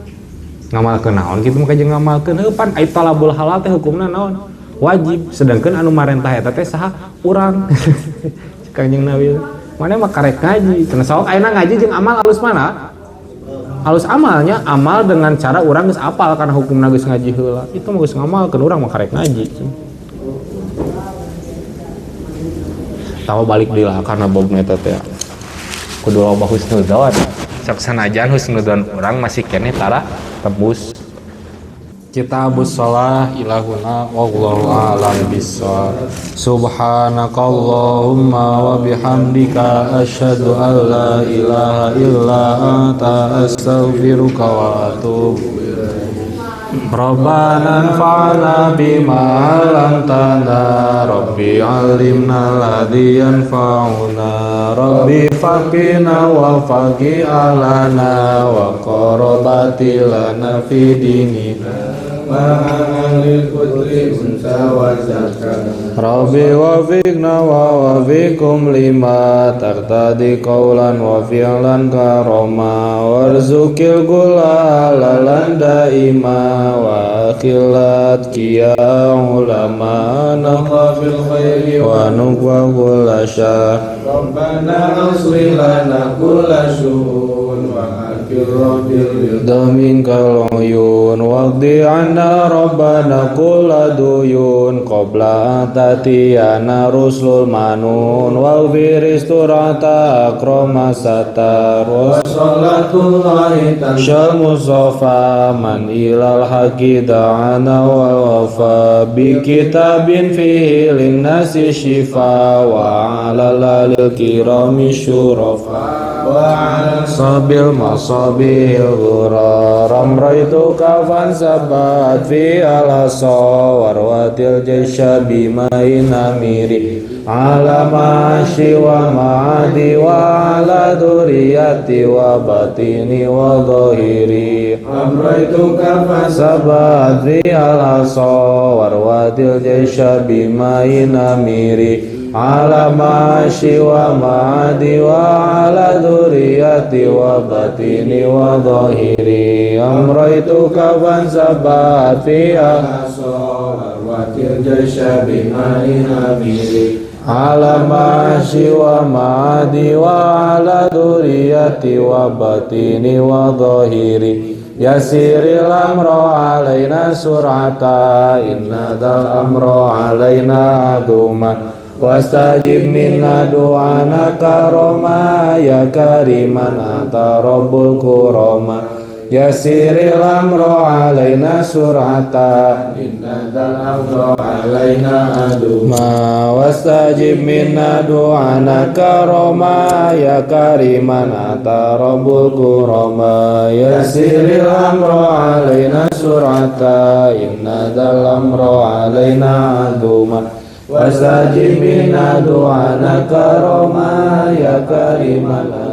Ngamalkeun naon kitu mah jeung ngamalkeun heuh pan ai talabul halal teh hukumna naon? Wajib, sedangkan anu marentah eta teh saha urang. Kanjeng Nabi maneh mah karek ngaji cenah sok ayeuna ngaji jeung amal alus mana? Alus amalnya, amal dengan cara urang geus apal kana hukumna geus ngaji heula. Itu mah geus ngamalkeun urang mah karek ngaji. Tahu balik deui lah kana babna eta teh. Kudu loba husnudzon. Sok sanajan husnudzon urang masih keneh tara tembus. Kitabus shalah ilahuna wallahu a'lam bissawab. Subhanakallahumma wa bihamdika asyhadu an la ilaha illa anta astaghfiruka wa atubu ilaik. Rabbana anfa'na bima 'allamtana rabbi 'allimna alladzi yanfa'una rabbi faqina wa faqi alana wa qarabati lana fi dinina Rabbi wafiqna wa wafiqkum lima tartadi qawlan wa fi'lan karoma warzuqil gula halalan daima wa akhilat kiya ulama bil khairi wa nuqwa kulla syar Rabbana asli lana kulla syu'un wa Damin kaluyun waqdi anna rabbana kulla duyun qabla tatiyana rusulul manun waghfir isturata akrama satar wa salatullahi syal mustafa man ilal haqi da'ana wa wafa bi kitabin fihi linnasi shifa wa ala lalil kirami syurafa wa ala sabil masabil ghurar amraitu kafan sabat fi alasa warwatil jaysha bimain amiri ala ma'ashi wa ma'adi wa ala duriyati wa batini wa dhahiri amraitu kafan sabat fi alasa warwatil jaysha bimain amiri ala ma'ashi wa ma'adi wa ala dhuriyati wa batini wa dhahiri amraitu kafan sabat fi alasa jaysha bima'in amiri ala ma'ashi wa ma'adi wa ala dhuriyati wa batini wa dhahiri yasiril amra alaina sur'ata inna dal amra alaina aduma wastajib minna du'ana karoma ya kariman anta rabbul kurama Yasiril amro alaina surata Inna dzal amro alaina adu Ma wastajib minna du'ana karoma ya kariman ata rabbul kurama. Yasiril amro alaina surata inna dzal amro alaina aduma wastajib minna du'ana karoma ya kariman